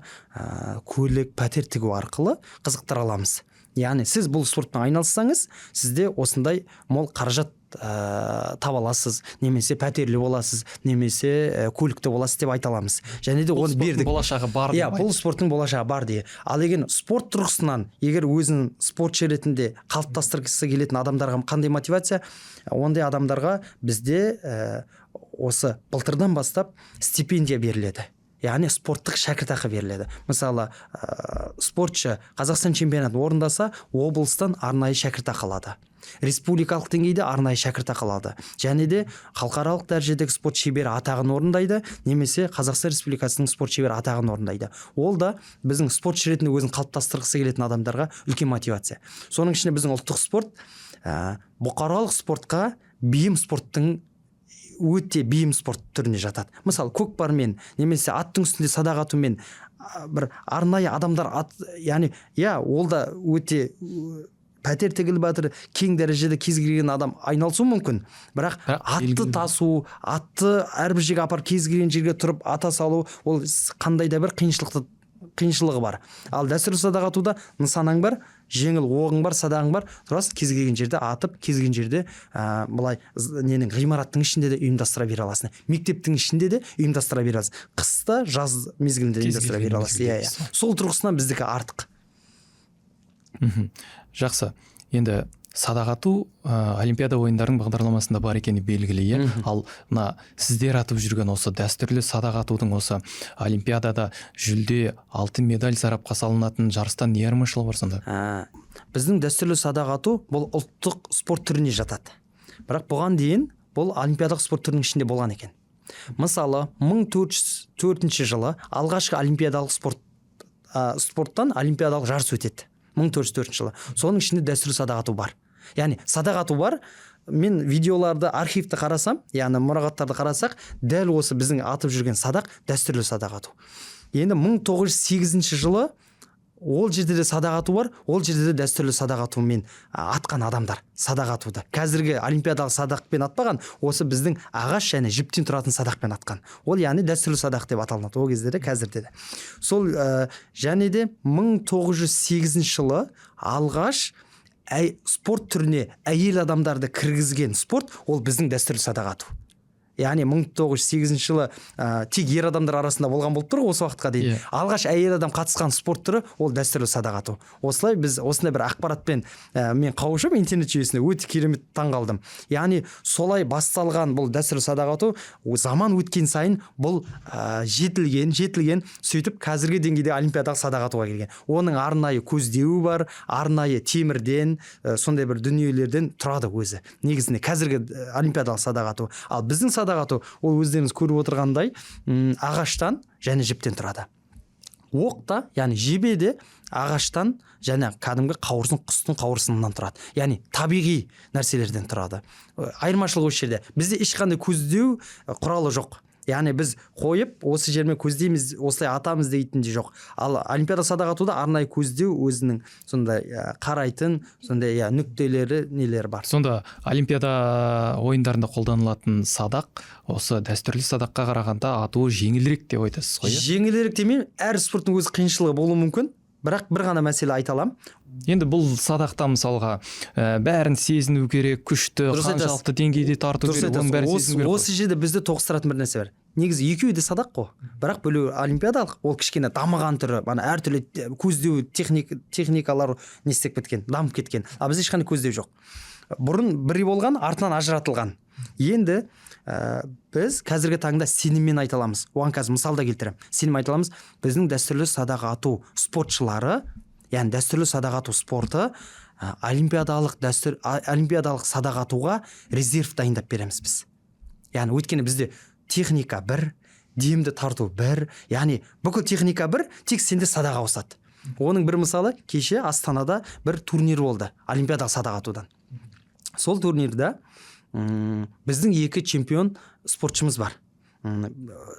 көлік, пәтер тігу арқылы қызықтыра аламыз. Яғни сіз бұл спортпен айналыссаңыз, сізде осындай мол қаражат таба аласыз, немесе пәтерлі боласыз, немесе көлікті боласыз деп айта аламыз. Және де Бұл оны спорттың бердік. болашағы бар Иә, деп. бұл спорттың болашағы бар деген. Ал егер спорт тұрғысынан, егер өзін спортшы ретінде қалыптастырғысы келетін адамдарға қандай мотивация? Ондай адамдарға бізде осы былтырдан бастап стипендия беріледі. Яғни спорттық шәкіртақы беріледі. Мысалы, спортшы Қазақстан чемпионатын орындаса, облыстан арнайы шәкіртақы алады. Республикалық деңгейде арнайы шәкіртақы алады. Және де халықаралық дәрежедегі спорт шебері атағын орындайды, немесе Қазақстан Республикасының спорт шебері атағын орындайды. Ол да біздің спортшы ретінде өзін қалыптастырғысы келетін адамдарға үлкен мотивация. Соның ішінде біздің ұлттық спорт бұқаралық спортқа бейім спорттың өте бейім спорт түріне жатады. Мысалы, көкпармен немесе аттың үстінде садақ атумен бір арнайы адамдар ат, яғни иә, ол да өте пәтер тігіліп жатыр, кең дәрежеде кез келген адам айналысуы мүмкін. Бірақ Бірақ атты белгілі бір- тасу, атты әрбір жерге апарып, кез келген жерге тұрып ата салу, ол қандай да бір қиыншылығы бар. Ал дәстүрлі садақ атуда нысанаң бар, жеңіл оғың бар, садағың бар, тұрасың, кез келген жерде атып, кез келген жерде былай ненің ғимараттың ішінде де ұйымдастыра бере аласың, мектептің ішінде де ұйымдастыра бере аласың, қыста, жаз мезгілінде Кез ұйымдастыра келген бере аласың. мезгілде Иә, иә, сол тұрғысынан біздікі артық. Жақсы. Енді садақ ату олимпиада ойындарының бағдарламасында бар екені белгілі, иә. Ал мына сіздер атып жүрген осы дәстүрлі садақ атудың осы олимпиадада жүлде, алтын медаль сарапқа салынатын жарыстан не айырмашылығы бар сонда? Біздің дәстүрлі садақ ату бұл ұлттық спорт түріне жатады, бірақ бұған дейін бұл олимпиадалық спорт түрінің ішінде болған екен. Мысалы, 1404 жылы алғашқы олимпиадалық спорттан олимпиадалық жарыс өтеді 1404 жылы. Соның ішінде дәстүрлі садақ ату бар. Яғни садақ ату бар. Мен видеоларды, архивті қарасам, яғни мұрағаттарды қарасақ, дәл осы біздің атып жүрген садақ дәстүрлі садақ ату. Енді 1908 жылы ол жерде де садақ ату бар, ол жерде де дәстүрлі садақ атумен атқан адамдар садақ атуды. Қазіргі олимпиадалық садақпен атпаған, осы біздің ағаш және жіптен тұратын садақпен атқан. Ол яғни дәстүрлі садақ деп аталынады ол кезде де, қазірде де. Сол және де 1908 жылы алғаш спорт түріне әйел адамдарды кіргізген спорт ол біздің дәстүрлі садақ ату. Яғни 1908 жылы тек ер адамдар арасында болған болып тұр ғой осы уақытқа дейін. Алғаш әйел адам қатысқан спорт түрі ол дәстүрлі садақ ату. Осылай біз осындай бір ақпаратпен мен қауышып интернет жүйесінде өте керемет таңғалдым. Яғни солай басталған бұл дәстүрлі садақ ату заман өткен сайын бұл жетілген, жетілген, сөйтіп қазіргі деңгейде олимпиадалық садақ атуға келген. Оның арнайы көздеуі бар, арнайы темірден, сондай бір дүниелерден тұрады өзі. Негізінде қазіргі олимпиадалық садақ ату. Ал біздің садақ ату ол өздеріңіз көріп отырғандай, ағаштан және жіптен тұрады. Оқ та, яғни жебе де ағаштан және кәдімгі қауырсын, құстың қауырсынынан тұрады. Яғни табиғи нәрселерден тұрады. Айырмашылығы осы жерде. Бізде ешқандай көздеу құралы жоқ. Яғни біз қойып осы жермен көздейміз, осылай атамыз дейтін де жоқ. Ал олимпиада садақ атуда арнайы көздеу өзінің сондай қарайтын сондай, иә, нүктелері, нелері бар. Сонда олимпиада ойындарында қолданылатын садақ осы дәстүрлі садаққа қарағанда атуы жеңілірек деп айтасыз ғой, иә? Жеңілірек демеймін, әр спорттың өз қиыншылығы болуы мүмкін, бірақ бір ғана мәселе айта аламын. Енді бұл садақта мысалға бәрін сезіну керек, күшті Дұрыс айтасыз. қаншалықты деңгейде тарту Дұрыс керек, оның айтасыз. бәрін Осы, сезіну керек қой. осы жерде бізді тоғыстыратын бір нәрсе бар. Негізі екеуі де садақ қой, бірақ біреуі олимпиадалық, ол кішкене дамыған түрі, ана әртүрлі көздеу техникалар не істеп кеткен, дамып кеткен. А бізде ешқандай көздеу жоқ. Бұрын бірі болған, артынан ажыратылған. Енді біз қазіргі таңда сеніммен айта аламыз, оған қазір мысал да келтіремін. Сенім айта аламыз, біздің дәстүрлі садақ ату спортшылары, яғни дәстүрлі садақ ату спорты олимпиадалық дәстүр, олимпиадалық садақ атуға резерв дайындап береміз біз. Яғни өйткені бізде техника бір, демді тарту бір, яғни бүкіл техника бір, тек сенде садақ ауысады. Оның бір мысалы, кеше Астанада бір турнир болды олимпиадалық садақ атудан. Сол турнирда біздің екі чемпион спортшымыз бар.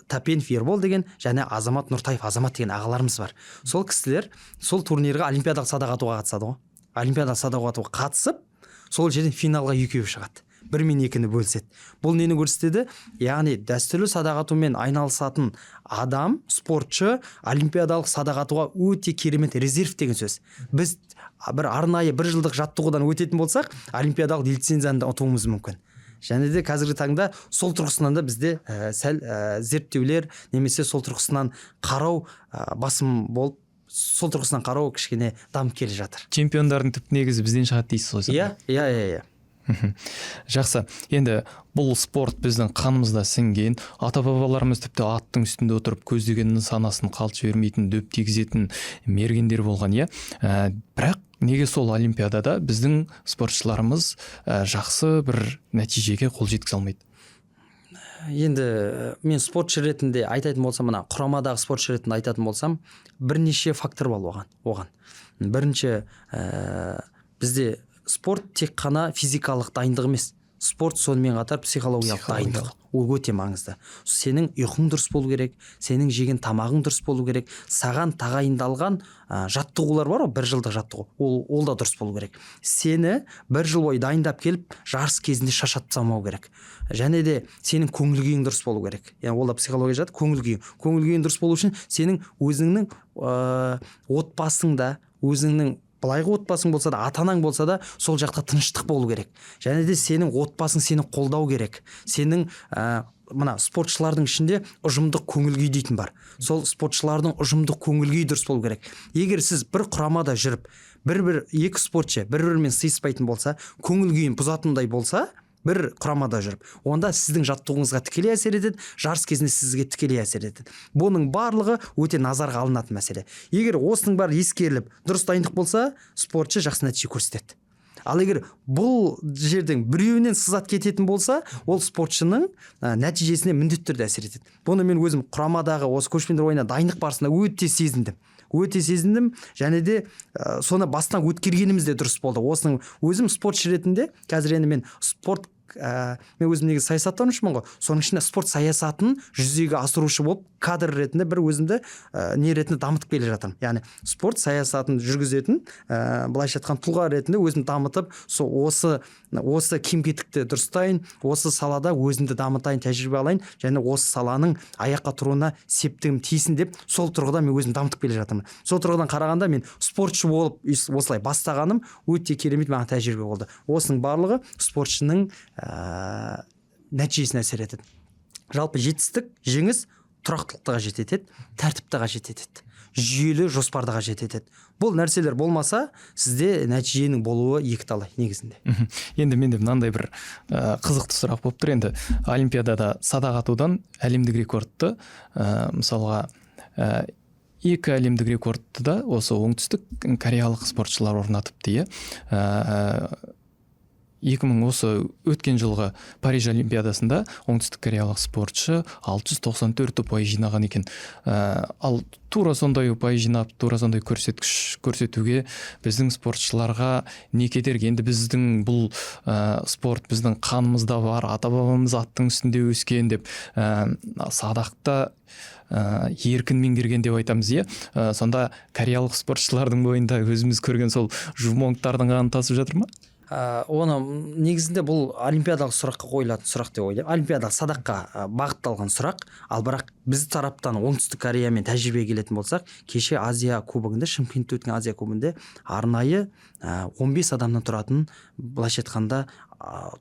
Тәпенов Ербол деген және Азамат Нұртаев Азамат деген ағаларымыз бар. Сол кісілер сол турнирға олимпиадалық садақ атуға қатысады ғой. Олимпиадалық садақ атуға қатысып, сол жерден финалға екеуі шығады, бір мен екіні бөліседі. Бұл нені көрсетеді? Яғни дәстүрлі садақ атумен айналысатын адам, спортшы олимпиадалық садақ атуға өте керемет резерв деген сөз. Біз бір арнайы бір жылдық жаттығудан өтетін болсақ, олимпиадалық лицензияны да ұтуымыз мүмкін. Және де қазіргі таңда сол тұрғысынан да бізде сәл зерттеулер немесе сол тұрғысынан қарау басым болып, сол тұрғысынан қарау кішкене дамып келе жатыр. Чемпиондардың түп негізі бізден шығады дейсіз ғой сонда? Иә. Жақсы. Енді бұл спорт біздің қанымызда сіңген. Ата бабаларымыз тіпті аттың үстінде отырып көздеген нысанасын қалт жібермейтін, дөп тигізетін мергендер болған, иә. Бірақ неге сол олимпиадада біздің спортшыларымыз жақсы бір нәтижеге қол жеткізе алмайды? Енді мен спортшы ретінде айтатын болсам, мына құрамадағы спортшы ретінде айтатын болсам, бірнеше фактор бар оған. Бірінші, бізде спорт тек қана физикалық дайындық емес, спорт сонымен қатар психологиялық дайындық, ол өте маңызды. Сенің ұйқың дұрыс болу керек, сенің жеген тамағың дұрыс болу керек, саған тағайындалған жаттығулар бар ғой, бір жылдық жаттығу, ол да дұрыс болу керек. Сені бір жыл бойы дайындап келіп, жарыс кезінде шаршатып тастамау керек. Және де сенің көңіл күйің дұрыс болу керек. Яғни ол да психология жатады, көңіл күйің. Көңіл күйің дұрыс болу үшін сенің өзіңнің отбасыңда, өзіңнің былайғы отбасың болса да, ата анаң болса да, сол жақта тыныштық болу керек. Және де сенің отбасың сені қолдау керек. Сенің мына спортшылардың ішінде ұжымдық көңіл күй дейтін бар. Сол спортшылардың ұжымдық көңіл күйі дұрыс болу керек. Егер сіз бір құрамада жүріп, бір-бір екі спортшы бір-бірімен сыйыспайтын болса, көңіл күйін бұзатындай болса, бір құрамада жүріп, онда сіздің жаттығуыңызға тікелей әсер етеді, жарыс кезінде сізге тікелей әсер етеді. Бұның барлығы өте назарға алынатын мәселе. Егер осының бәрі ескеріліп, дұрыс дайындық болса, спортшы жақсы нәтиже көрсетеді. Ал егер бұл жердің біреуінен сызат кететін болса, ол спортшының нәтижесіне міндетті түрде әсер етеді. Бұны мен өзім құрамадағы осы көшпенділер ойынына дайындық барысында өте сезіндім. Өте сезіндім және де соны бастан өткергеніміз де дұрыс болды. Осының өзім спортшы ретінде қазір енді мен спорт, мен өзім негізі саясаттанушымын ғой. Соның ішінде спорт саясатын жүзеге асырушы болып, кадр ретінде бір өзімді не ретінде дамытып келе жатырмын. Яғни спорт саясатын жүргізетін, былайша айтқан, тұлға ретінде өзімді дамытып, сол осы кем-кетікті дұрыстайын, осы салада өзімді дамытайын, тәжірибе алайын және осы саланың аяққа тұруына септігім тисін деп, сол тұрғыда мен өзімді дамытып келе жатырмын. Сол тұрғыдан қарағанда мен спортшы болып осылай бастағаным өте керемет маған тәжірибе болды. Осының барлығы спортшының нәтижесіне әсер етеді. Жалпы жетістік, жеңіс тұрақтылықты қажет етеді, тәртіпті қажет етеді, жүйелі жоспарды қажет етеді. Бұл нәрселер болмаса, сізде нәтиженің болуы екіталай негізінде. Енді менде мынандай бір қызықты сұрақ болып тұр. Енді олимпиадада садақ атудан әлемдік рекордты, мысалға, екі әлемдік рекордты да осы оңтүстік кореялық спортшылар орнатыпты, иә. 2000 осы өткен жылғы Париж Олимпиадасында оңтүстік кореялық спортшы 694 ұпай жинаған екен. Ал тура сондай ұпай жинап, тура сондай көрсеткіш көрсетуге біздің спортшыларға не кедергі? Енді біздің бұл спорт біздің қанымызда бар, ата бабамыз аттың үстінде өскен деп, садақта еркін меңгерген деп айтамыз, иә. Сонда кореялық спортшылардың бойында өзіміз көрген сол жумонгтардың қаны тасып жатыр ма? Оны негізінде бұл олимпиадалық сұраққа қойылатын сұрақ деп ойлаймын. Олимпиадалық садаққа бағытталған сұрақ. Ал бірақ біз тараптан Оңтүстік Кореямен тәжірибе келетін болсақ, кеше Азия кубогында, Шымкентте өткен Азия кубогында арнайы 15 адамнан тұратын, былайша айтқанда,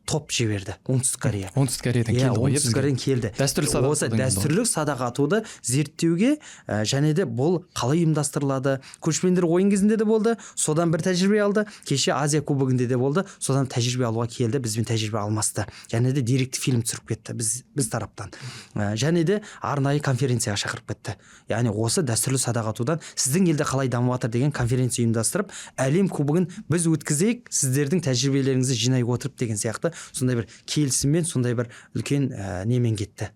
топ жіберді Оңтүстік Корея. Оңтүстік Кореядан Иә, келді ғой, иә, Оңтүстік бізге. Кореядан келді. Дәстүрлі садақ Осы атудан келді ғой. дәстүрлі садақ атуды зерттеуге, және де бұл қалай ұйымдастырылады. Көшпенділер ойын кезінде де болды, содан бір тәжірибе алды. Кеше Азия кубогінде де болды, содан тәжірибе алуға келді, бізбен тәжірибе алмасты. Және де деректі фильм түсіріп кетті біз тараптан. Және де арнайы конференцияға шақырып кетті. Яғни осы дәстүрлі садақ атудан сіздің елде қалай дамып жатыр деген конференция ұйымдастырып, әлем кубогын біз өткізейік, сіздердің тәжірибелеріңізді жинай отырып деген сияқты сондай бір келісіммен, сондай бір үлкен немен кетті.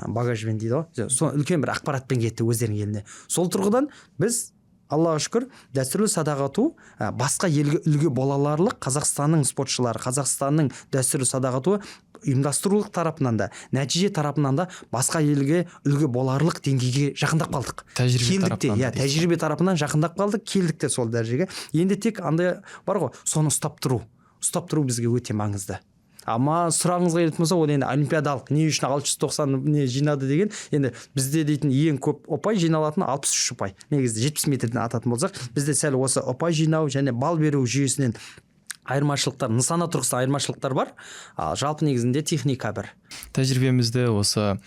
Багажбен дейді ғой. Сол үлкен бір ақпаратпен кетті өздерінің еліне. Сол тұрғыдан біз, Аллаға шүкір, дәстүрлі садақ ату, басқа елге үлгі бола аларлық Қазақстанның спортшылары, Қазақстанның дәстүрлі садақ атуы ұйымдастырулық тарапынан да, нәтиже тарапынан да басқа елге үлгі боларлық деңгейге жақындап қалдық. Тәжірибе Келдік те, тарапынан иә, да дейсіз. тәжірибе тарапынан жақындап қалдық, келдік те сол дәрежеге. Енді тек андай бар ғой, соны ұстап тұру. Ұстап тұру бізге өте маңызды. Ама сұрағыңызға келетін болса, ол енді олимпиадалық не үшін 690 не жинады деген, енді бізде дейтін ең көп ұпай жиналатын 63 ұпай. Негізі 70 метрден ататын болсақ, бізде сәл осы ұпай жинау және балл беру жүйесінен айырмашылықтар, нысана тұрғысынан айырмашылықтар бар. Ал жалпы негізінде техника бір. Тәжірибемізді осы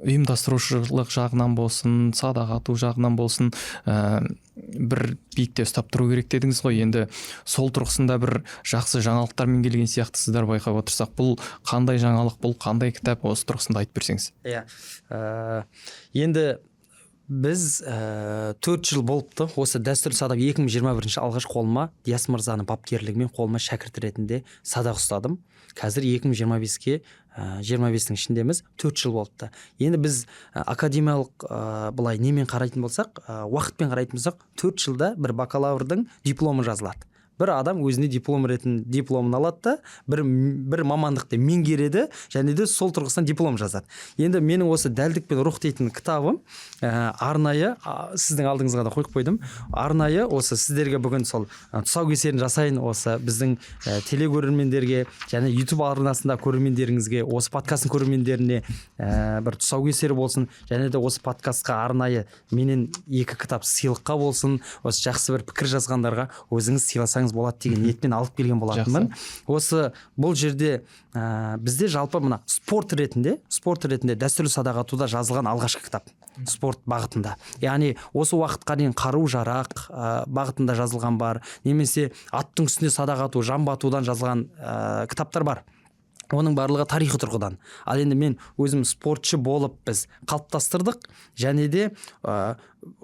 ұйымдастырушылық жағынан болсын, садақ ату жағынан болсын, бір биікте ұстап тұру керек дедіңіз ғой. Енді сол тұрғысында бір жақсы жаңалықтармен келген сияқтысыздар, байқап отырсақ. Бұл қандай жаңалық, бұл қандай кітап, осы тұрғысында айтып берсеңіз. Иә, енді біз 4 жыл болыпты осы дәстүрлі садақ. 2021 алғаш қолыма Диас мырзаның бапкерлігімен қолыма шәкірт ретінде садақ ұстадым. Қазір 2025-ке, 25-тің ішіндеміз, 4 жыл болыпты. Енді біз, академиялық, былай немен қарайтын болсақ, уақытпен қарайтын болсақ, 4 жылда бір бакалаврдың дипломы жазылады. Бір адам өзіне диплом ретінде дипломын алады да, бір мамандықты меңгереді және де сол тұрғысынан диплом жазады. Енді менің осы дәлдік пен рух дейтін кітабым, арнайы, сіздің алдыңызға да қойып қойдым. Арнайы осы сіздерге бүгін сол, тұсаукесерін жасайын, осы біздің, телекөрермендерге және YouTube арнасында көрермендеріңізге, осы подкасттың көрермендеріне, бір тұсаукесер болсын, және де осы подкастқа арнайы менен 2 кітап сыйлыққа болсын, осы жақсы бір пікір жазғандарға өзіңіз сыйласаңыз болады деген ниетпен алып келген болатынмын. Осы бұл жерде, бізде жалпы мына спорт ретінде дәстүрлі садақ атуда жазылған алғашқы кітап спорт бағытында. Яғни осы уақытқа дейін қару-жарақ, бағытында жазылған бар, немесе аттың үстінде садақ ату, жамбы атудан жазылған, кітаптар бар. Оның барлығы тарихи тұрғыдан. Ал енді мен өзім спортшы болып біз қалыптастырдық, және де,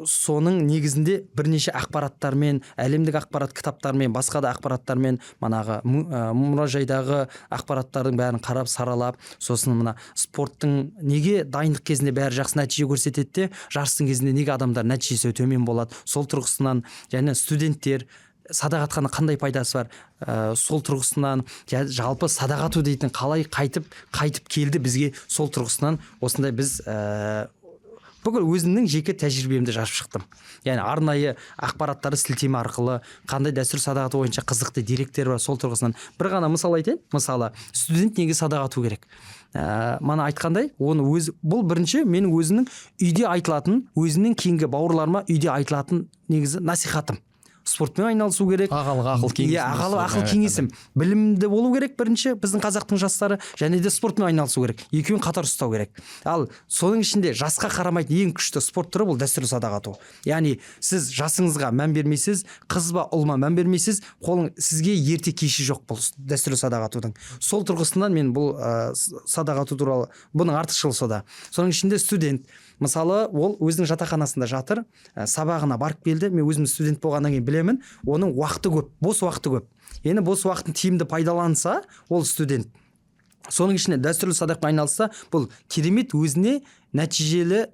соның негізінде бірнеше ақпараттармен, әлемдік ақпарат кітаптармен, басқа да ақпараттармен, манағы мұражайдағы ақпараттардың бәрін қарап, саралап, сосын мына спорттың неге дайындық кезінде бәрі жақсы нәтиже көрсетеді де, жарыстың кезінде неге адамдар нәтижесі төмен болады, сол тұрғысынан, және студенттер садақ атқанның қандай пайдасы бар, сол тұрғысынан, жалпы садақ ату дейтін қалай қайтып келді бізге, сол тұрғысынан осындай біз, бүкіл өзімнің жеке тәжірибемді жазып шықтым. Яғни арнайы ақпараттарды сілтеме арқылы қандай дәстүр садақ ату бойынша қызықты деректер бар, сол тұрғысынан. Бір ғана мысал айтайын. Мысалы, студент неге садақ ату керек? Мана айтқандай, оны өз, бұл бірінші менің өзімнің үйде айтылатын, өзімнен кейінгі бауырларыма үйде айтылатын негізі насихатым. Спортпен айналысу керек. Ағалық ақыл кеңесім. Иә, ағалық ақыл кеңесім. Білімді болу керек бірінші біздің қазақтың жастары, және де спортпен айналысу керек. Екеуін қатар ұстау керек. Ал соның ішінде жасқа қарамайтын ең күшті спорт түрі бұл дәстүрлі садақ ату. Яғни сіз жасыңызға мән бермейсіз, қыз ба ұл ма мән бермейсіз, қолың сізге ерте кеші жоқ бұл дәстүрлі садақ атудың. Сол тұрғысынан мен бұл, садақ ату туралы, бұның артықшылығы сода. Соның ішінде студент, мысалы, ол өзінің жатақханасында жатыр, сабағына барып келді. Мен өзім студент болғаннан кейін білемін, оның уақыты көп, бос уақыты көп. Енді бос уақытын тиімді пайдаланса, ол студент соның ішінде дәстүрлі садақпен айналысса, бұл керемет өзіне нәтижелі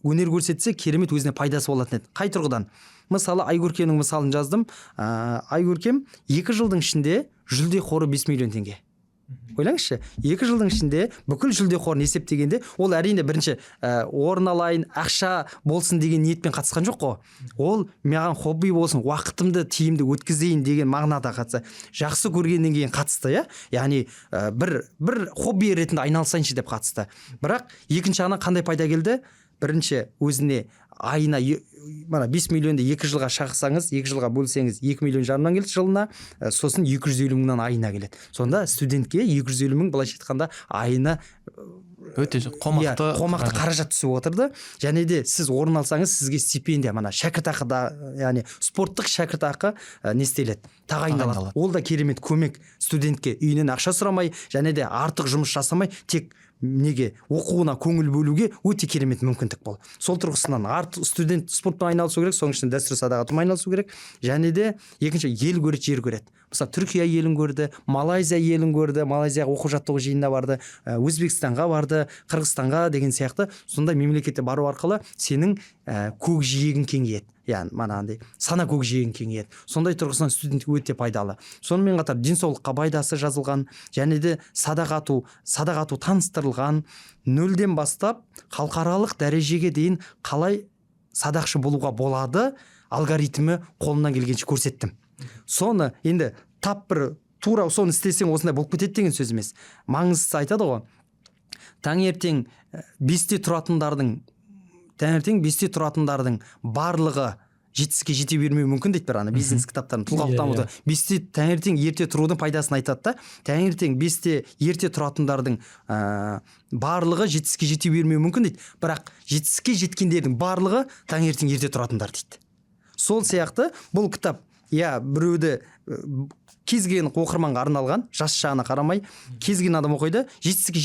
өнер көрсетсе, керемет өзіне пайдасы болатын еді. Қай тұрғыдан? Мысалы, Айкөркемнің мысалын жаздым. Айкөркем 2 жылдың ішінде жүлде қоры 5 миллион теңге. Ойлаңызшы, 2 жылдың ішінде бүкіл жүлде қорын есептегенде, ол әрине бірінші орын алайын, ақша болсын деген ниетпен қатысқан жоқ қой. Ол маған хобби болсын, уақытымды тиімді өткізейін деген мағынада қатысты. Жақсы көргеннен кейін қатысты, иә? Яғни бір хобби ретінде айналысайыншы деп қатысты. Бірақ екінші жағынан қандай пайда келді? Бірінші, өзіне айына мына 5 миллионды 2 жылға шақсаңыз, 2 жылға бөлсеңіз, 2 миллион жарымнан келеді жылына, сосын 250 мыңнан айына келеді. Сонда студентке 250 мың, былайша айтқанда, айына өте қомақты, иә, қомақты қаражат түсіп отырды. Және де сіз орын алсаңыз, сізге стипендия, мына шәкіртақы да, яғни спорттық шәкіртақы не істеледі, тағайындалады. Ол да керемет көмек студентке, үйінен ақша сұрамай және де артық жұмыс жасамай, тек неге оқуына көңіл бөлуге өте керемет мүмкіндік бұл. Сол тұрғысынан студент спортпен айналысу керек, соның ішінде дәстүрлі садақ атумен айналысу керек. Және де екінші, ел көреді, жер көреді. Мысалы, Түркия елін көрді, Малайзия елін көрді, Малайзияға оқу жаттығу жиынына барды, Өзбекстанға барды, Қырғызстанға деген сияқты. Сондай мемлекетте бару арқылы сенің көкжиегің кеңейеді, яғни манағындай сана көкжиегің кеңейеді. Сондай тұрғысынан студентке өте пайдалы. Сонымен қатар денсаулыққа пайдасы жазылған, және де садақ ату таныстырылған, нөлден бастап халықаралық дәрежеге дейін қалай садақшы болуға болады, алгоритмі қолымнан келгенше көрсеттім. Соны енді тап бір тура соны істесең осындай болып кетеді деген сөз емес. Маңыздысы айтады ғой, таңертең 5-те тұратындардың барлығы жетістікке жете бермеуі мүмкін дейді бір ана бизнес кітаптарын, тұлғалық дамуды. 5-те таңертең ерте тұрудың пайдасын айтады да. Таңертең 5-те ерте тұратындардың барлығы жетістікке жете бермеуі мүмкін дейді. Бірақ жетістікке жеткендердің барлығы таңертең ерте тұратындар дейді. Сол сияқты бұл кітап, иә, біреуді кез келген оқырманға арналған, жас жағына қарамай кез келген адам оқиды, жетістікке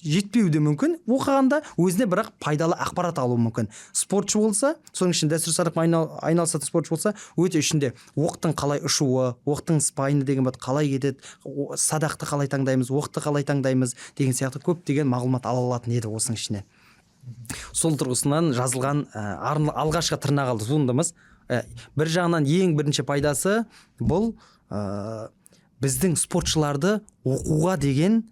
жетпеуі де мүмкін оқығанда, өзіне бірақ пайдалы ақпарат алуы мүмкін. Спортшы болса, соның ішінде дәстүрлі садақпен айналысатын спортшы болса, өте ішінде оқтың қалай ұшуы, оқтың спайны деген бар, қалай кетеді, садақты қалай таңдаймыз, оқты қалай таңдаймыз деген сияқты көптеген мағлұмат ала алатын еді осының ішінен. Сол тұрғысынан жазылған алғашқы тырнақалды туындымыз. Бір жағынан ең бірінші пайдасы бұл біздің спортшыларды оқуға деген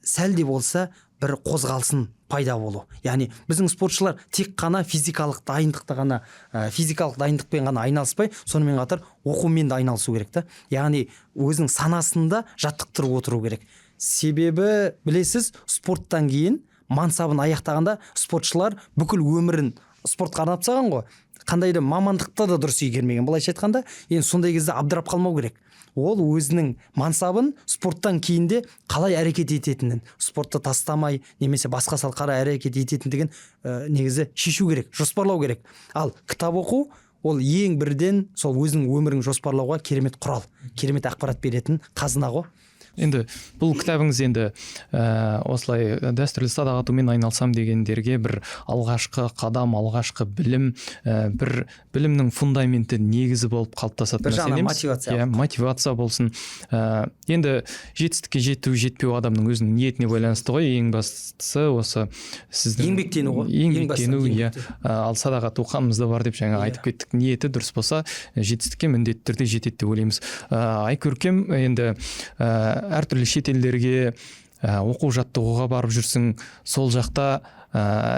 сәл де болса бір қозғалысын пайда болу. Яғни біздің спортшылар тек қана физикалық дайындықты ғана, физикалық дайындықпен ғана айналыспай, сонымен қатар оқумен де айналысу керек та. Яғни өзінің санасында жаттықтырып отыру керек. Себебі білесіз, спорттан кейін мансабын аяқтағанда спортшылар бүкіл өмірін спортқа арнап тастаған ғой. Қандай да мамандықты да дұрыс игермеген, былайша айтқанда. Енді сондай кезде абдырап қалмау керек. Ол өзінің мансабын спорттан кейін де қалай әрекет ететінін, спортты тастамай немесе басқа салқара әрекет ететіндігін негізі шешу керек, жоспарлау керек. Ал кітап оқу ол ең бірден сол өзінің өмірін жоспарлауға керемет құрал, керемет ақпарат беретін қазына ғой. Енді бұл кітабыңыз енді осылай дәстүрлі садақ атумен айналсам дегендерге бір алғашқы қадам, алғашқы білім, бір білімнің фундаменті, негізі болып қалыптасатынына Бір жағынан сенеміз. мотивация. Иә, мотивация болсын. Енді жетістікке жету, жетпеу адамның өзінің ниетіне байланысты ғой. Ең бастысы осы сіздің еңбектену ғой. Ең бастысы Еңбектену, иә. еңбектену. Ал садақ ату қанымызда бар деп жаңа айтып кеттік. Ниеті дұрыс болса, жетістікке міндетті түрде жетеді деп ойлаймыз. Айкөркем, енді әртүрлі шетелдерге оқу жаттығуға барып жүрсің, сол жақта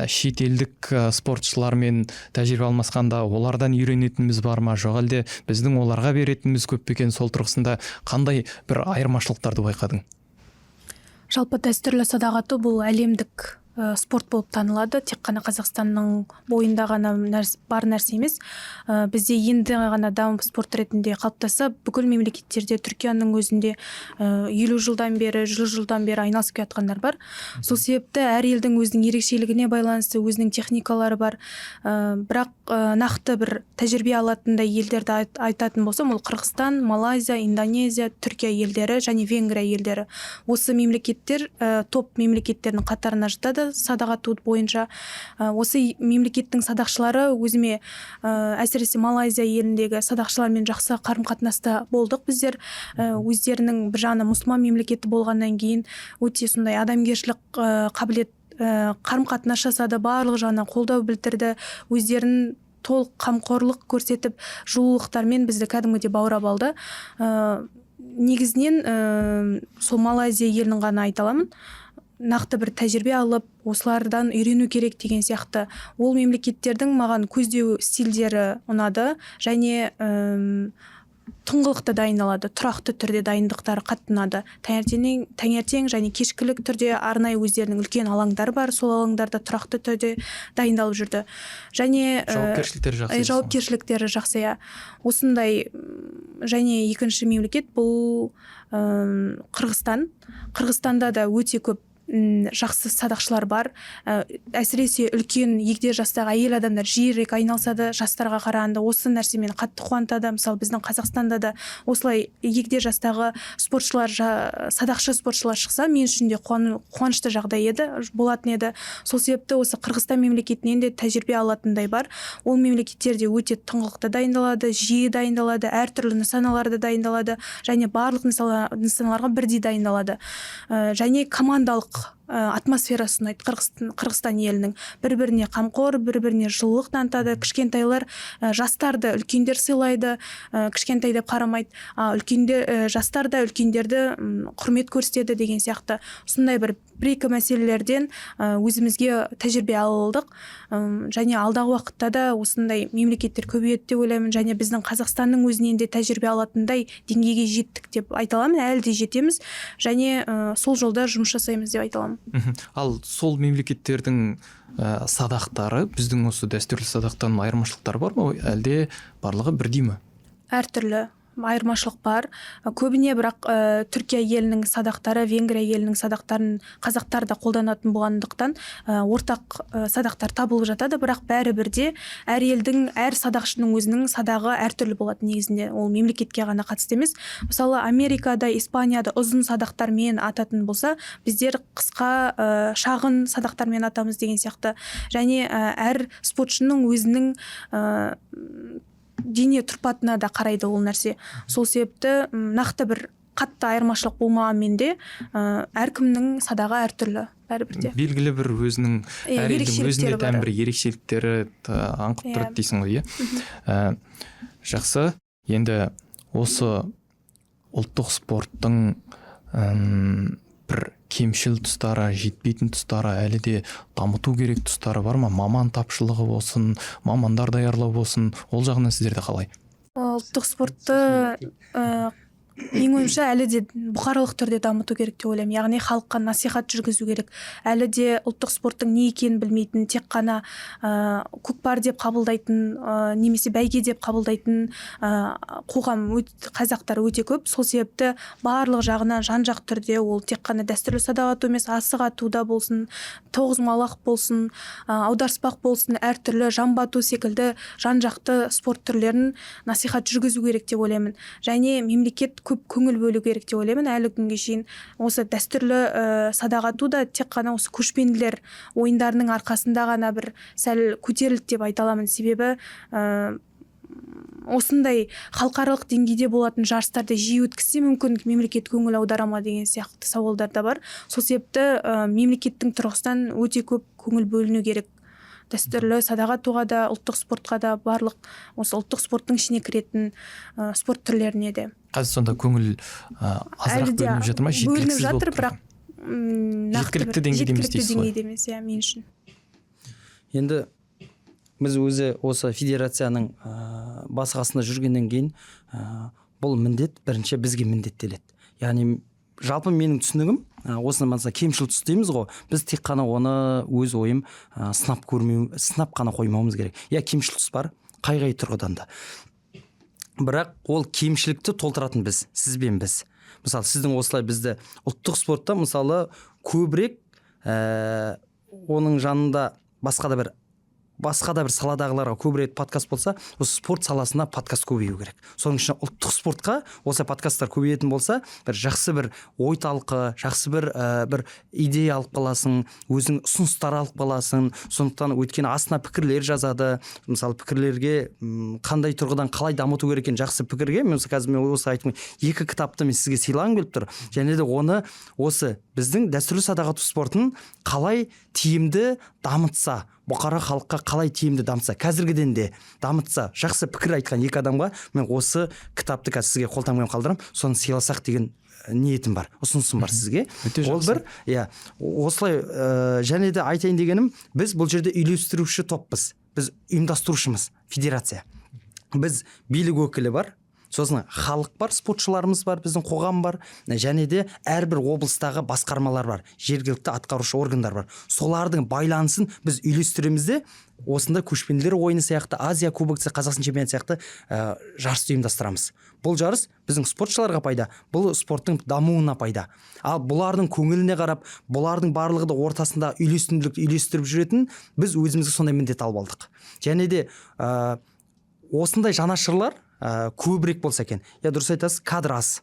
шетелдік спортшылармен тәжірибе алмасқанда олардан үйренетініміз бар ма, жоқ әлде біздің оларға беретініміз көп пе екен? Сол тұрғысында қандай бір айырмашылықтарды байқадың? Жалпы дәстүрлі садақ ату бұл әлемдік спорт болып танылады. Тек қана Қазақстанның бойында ғана бар нәрсе емес. Бізде енді ғана дамып спорт ретінде қалыптасса, бүкіл мемлекеттерде, Түркияның өзінде 50 жылдан бері, 100 жылдан бері айналысып келе жатқандар бар. Сол себепті әр елдің өзінің ерекшелігіне байланысты өзінің техникалары бар. Бірақ нақты бір тәжірибе алатындай елдерді айтатын болсам, ол Қырғызстан, Малайзия, Индонезия, Түркия елдері және Венгрия елдері. Осы мемлекеттер топ мемлекеттердің қатарына жатады. ұнады садақ ату бойынша. Осы мемлекеттің садақшылары өзіме, әсіресе Малайзия еліндегі садақшылармен жақсы қарым қатынаста болдық біздер. Өздерінің бір жағынан мұсылман мемлекеті болғаннан кейін өте сондай адамгершілік қабілет, қарым қатынас жасады, барлық жағынан қолдау білдірді, өздерін толық қамқорлық көрсетіп, жылулықтармен бізді кәдімгідей баурап алды. Негізінен сол Малайзия елін ғана айта аламын нақты бір тәжірибе алып, осылардан үйрену керек деген сияқты. Ол мемлекеттердің маған көздеу стильдері ұнады және тыңғылықты дайындалады, тұрақты түрде дайындықтары қатты ұнады. Таңертең және кешкілік түрде арнайы өздерінің үлкен алаңдары бар, сол алаңдарда тұрақты түрде дайындалып жүрді. Және Жауапкершіліктері жақсы дейсің ғой. Жауапкершіліктері жақсы, иә. Осындай. Және екінші мемлекет бұл Қырғызстан. Қырғызстанда да өте көп жақсы садақшылар бар. Әсіресе үлкен егде жастағы әйел адамдар жиірек айналысады жастарға қарағанда. Осы нәрсе мені қатты қуантады. Мысалы, біздің Қазақстанда да осылай егде жастағы спортшылар, садақшы спортшылар шықса, мен үшін де қуанышты жағдай еді, болатын еді. Сол себепті осы Қырғызстан мемлекетінен де тәжірибе алатындай бар. Ол мемлекеттер де өте тыңғылықты дайындалады, жиі дайындалады, әртүрлі нысаналарда дайындалады және барлық нысаналарға бірдей дайындалады. Және командалық атмосферасы ұнайды Қырғызстан елінің. Бір біріне қамқор, бір біріне жылылық танытады. Кішкентайлар, жастарды үлкендер сыйлайды, кішкентай деп қарамайды, а үлкендер, жастар да үлкендерді құрмет көрсетеді деген сияқты. Сондай бір екі мәселелерден өзімізге тәжірибе ала алдық. Және алдағы уақытта да осындай мемлекеттер көбейеді деп ойлаймын және біздің Қазақстанның өзінен де тәжірибе алатындай деңгейге жеттік деп айта аламын, әлі де жетеміз және сол жолда жұмыс жасаймыз деп айта аламын. Ал сол мемлекеттердің садақтары біздің осы дәстүрлі садақтан айырмашылықтары бар ма, әлде барлығы бірдей ме? Әртүрлі айырмашылық бар көбіне, бірақ Түркия елінің садақтары, Венгрия елінің садақтарын қазақтар да қолданатын болғандықтан, ортақ садақтар табылып жатады. Бірақ бәрібір де әр елдің, әр садақшының өзінің садағы әртүрлі болады негізінде, ол мемлекетке ғана қатысты емес. Мысалы, Америкада, Испанияда ұзын садақтармен ататын болса, біздер қысқа, шағын садақтармен атамыз деген сияқты. Және әр спортшының өзінің дене тұрпатына да қарайды ол нәрсе. Сол себепті нақты бір қатты айырмашылық болмағанмен де, әркімнің садағы әртүрлі бәрібір де. Белгілі бір өзінің Иә, әр елдің өзіне ерекшеліктері тән бар. бір ерекшеліктері аңқып тұрады дейсің ғой, иә? Мгм. Жақсы, енді осы ұлттық спорттың бір кемшіл тұстары, жетпейтін тұстары, әлі де дамыту керек тұстары бар ма? Маман тапшылығы болсын, мамандар даярлау болсын, ол жағынан сіздерде қалай? Ұлттық спортты, менің ойымша, әлі де бұқаралық түрде дамыту керек деп ойлаймын, яғни халыққа насихат жүргізу керек. Әлі де ұлттық спорттың не екенін білмейтін, тек қана көкпар деп қабылдайтын, немесе бәйге деп қабылдайтын қоғам, қазақтар өте көп. Сол себепті барлық жағынан жан жақты түрде, ол тек қана дәстүрлі садақ ату емес, асық ату да болсын, тоғызқұмалақ болсын, аударыспақ болсын, әртүрлі жамбы ату секілді жан жақты спорт түрлерін насихат жүргізу керек деп ойлаймын. Және мемлекет көп көңіл бөлу керек деп ойлаймын. Әлі күнге шейін осы дәстүрлі садақ ату да тек қана осы көшпенділер ойындарының арқасында ғана бір сәл көтерілді деп айта аламын. Себебі осындай халықаралық деңгейде болатын жарыстарды жиі өткізсе, мүмкін, мемлекет көңіл аудара ма деген сияқты сауалдар да бар. Сол себепті мемлекеттің тұрғысынан өте көп көңіл бөліну керек дәстүрлі садақ атуға да, ұлттық спортқа да, барлық осы ұлттық спорттың ішіне кіретін спорт түрлеріне де. Қазір сонда көңіл азырақ Әлі де бөлініп жатыр ма, бөлініп жеткіліксіз болып жатыр, тұр? Бірақ нақты Жеткілікті деңгейде емес жеткілікті дейсіз ғой. деңгейде емес, иә, мен үшін. Енді біз өзі осы федерацияның басы қасында жүргеннен кейін, бұл міндет бірінші бізге міндеттеледі. Яғни жалпы менің түсінігім, осыны, мысалы, кемшіл тұс дейміз ғой, біз тек қана оны, өз ойым, сынап көрмеу, сынап қана қоймауымыз керек. Иә, кемшіл тұс бар қай қай тұрғыдан да, бірақ ол кемшілікті толтыратын біз, сіз бен біз. Мысалы, сіздің осылай бізді ұлттық спортта, мысалы, көбірек оның жанында басқа да бір Басқа да бір саладағыларға көбірек подкаст болса, осы спорт саласына подкаст көбею керек. Соның ішінде ұлттық спортқа осы подкасттар көбейетін болса, бір жақсы бір ой талқы, жақсы бір бір идея алып қаласың, өзің ұсыныстар алып қаласың. Сондықтан, өйткені астына пікірлер жазады. Мысалы, пікірлерге қандай тұрғыдан қалай дамыту керек екенін, жақсы пікірге мен осы қазір мен осы айтқым, екі кітапты мен сізге сыйлағым келіп тұр. Және де оны осы біздің дәстүрлі садақ ату спортын қалай тиімді дамытса, бұқара халыққа қалай тиімді дамытса, қазіргіден де дамытса, жақсы пікір айтқан екі адамға мен осы кітапты қазір сізге қолтаңбамен қалдырамын. Соны сыйласақ деген ниетім бар, ұсынысым бар сізге. Өте Ол жақсы. бір, иә, осылай. Және де айтайын дегенім, біз бұл жерде үйлестіруші топпыз, біз ұйымдастырушымыз, федерация. Біз билік өкілі бар, сосын халық бар, спортшыларымыз бар, біздің қоғам бар және де әрбір облыстағы басқармалар бар, жергілікті атқарушы органдар бар. Солардың байланысын біз үйлестіреміз де, осында көшпенділер ойыны сияқты, Азия кубогы, Қазақстан чемпионаты сияқты жарысты ұйымдастырамыз. Бұл жарыс біздің спортшыларға пайда, бұл спорттың дамуына пайда. Ал бұлардың көңіліне қарап, бұлардың барлығы да ортасында үйлесімділікті үйлестіріп жүретін біз өзімізге сондай міндет алып алдық. Және де осындай жанашырлар көбірек болса екен. Иә, дұрыс айтасыз, кадр аз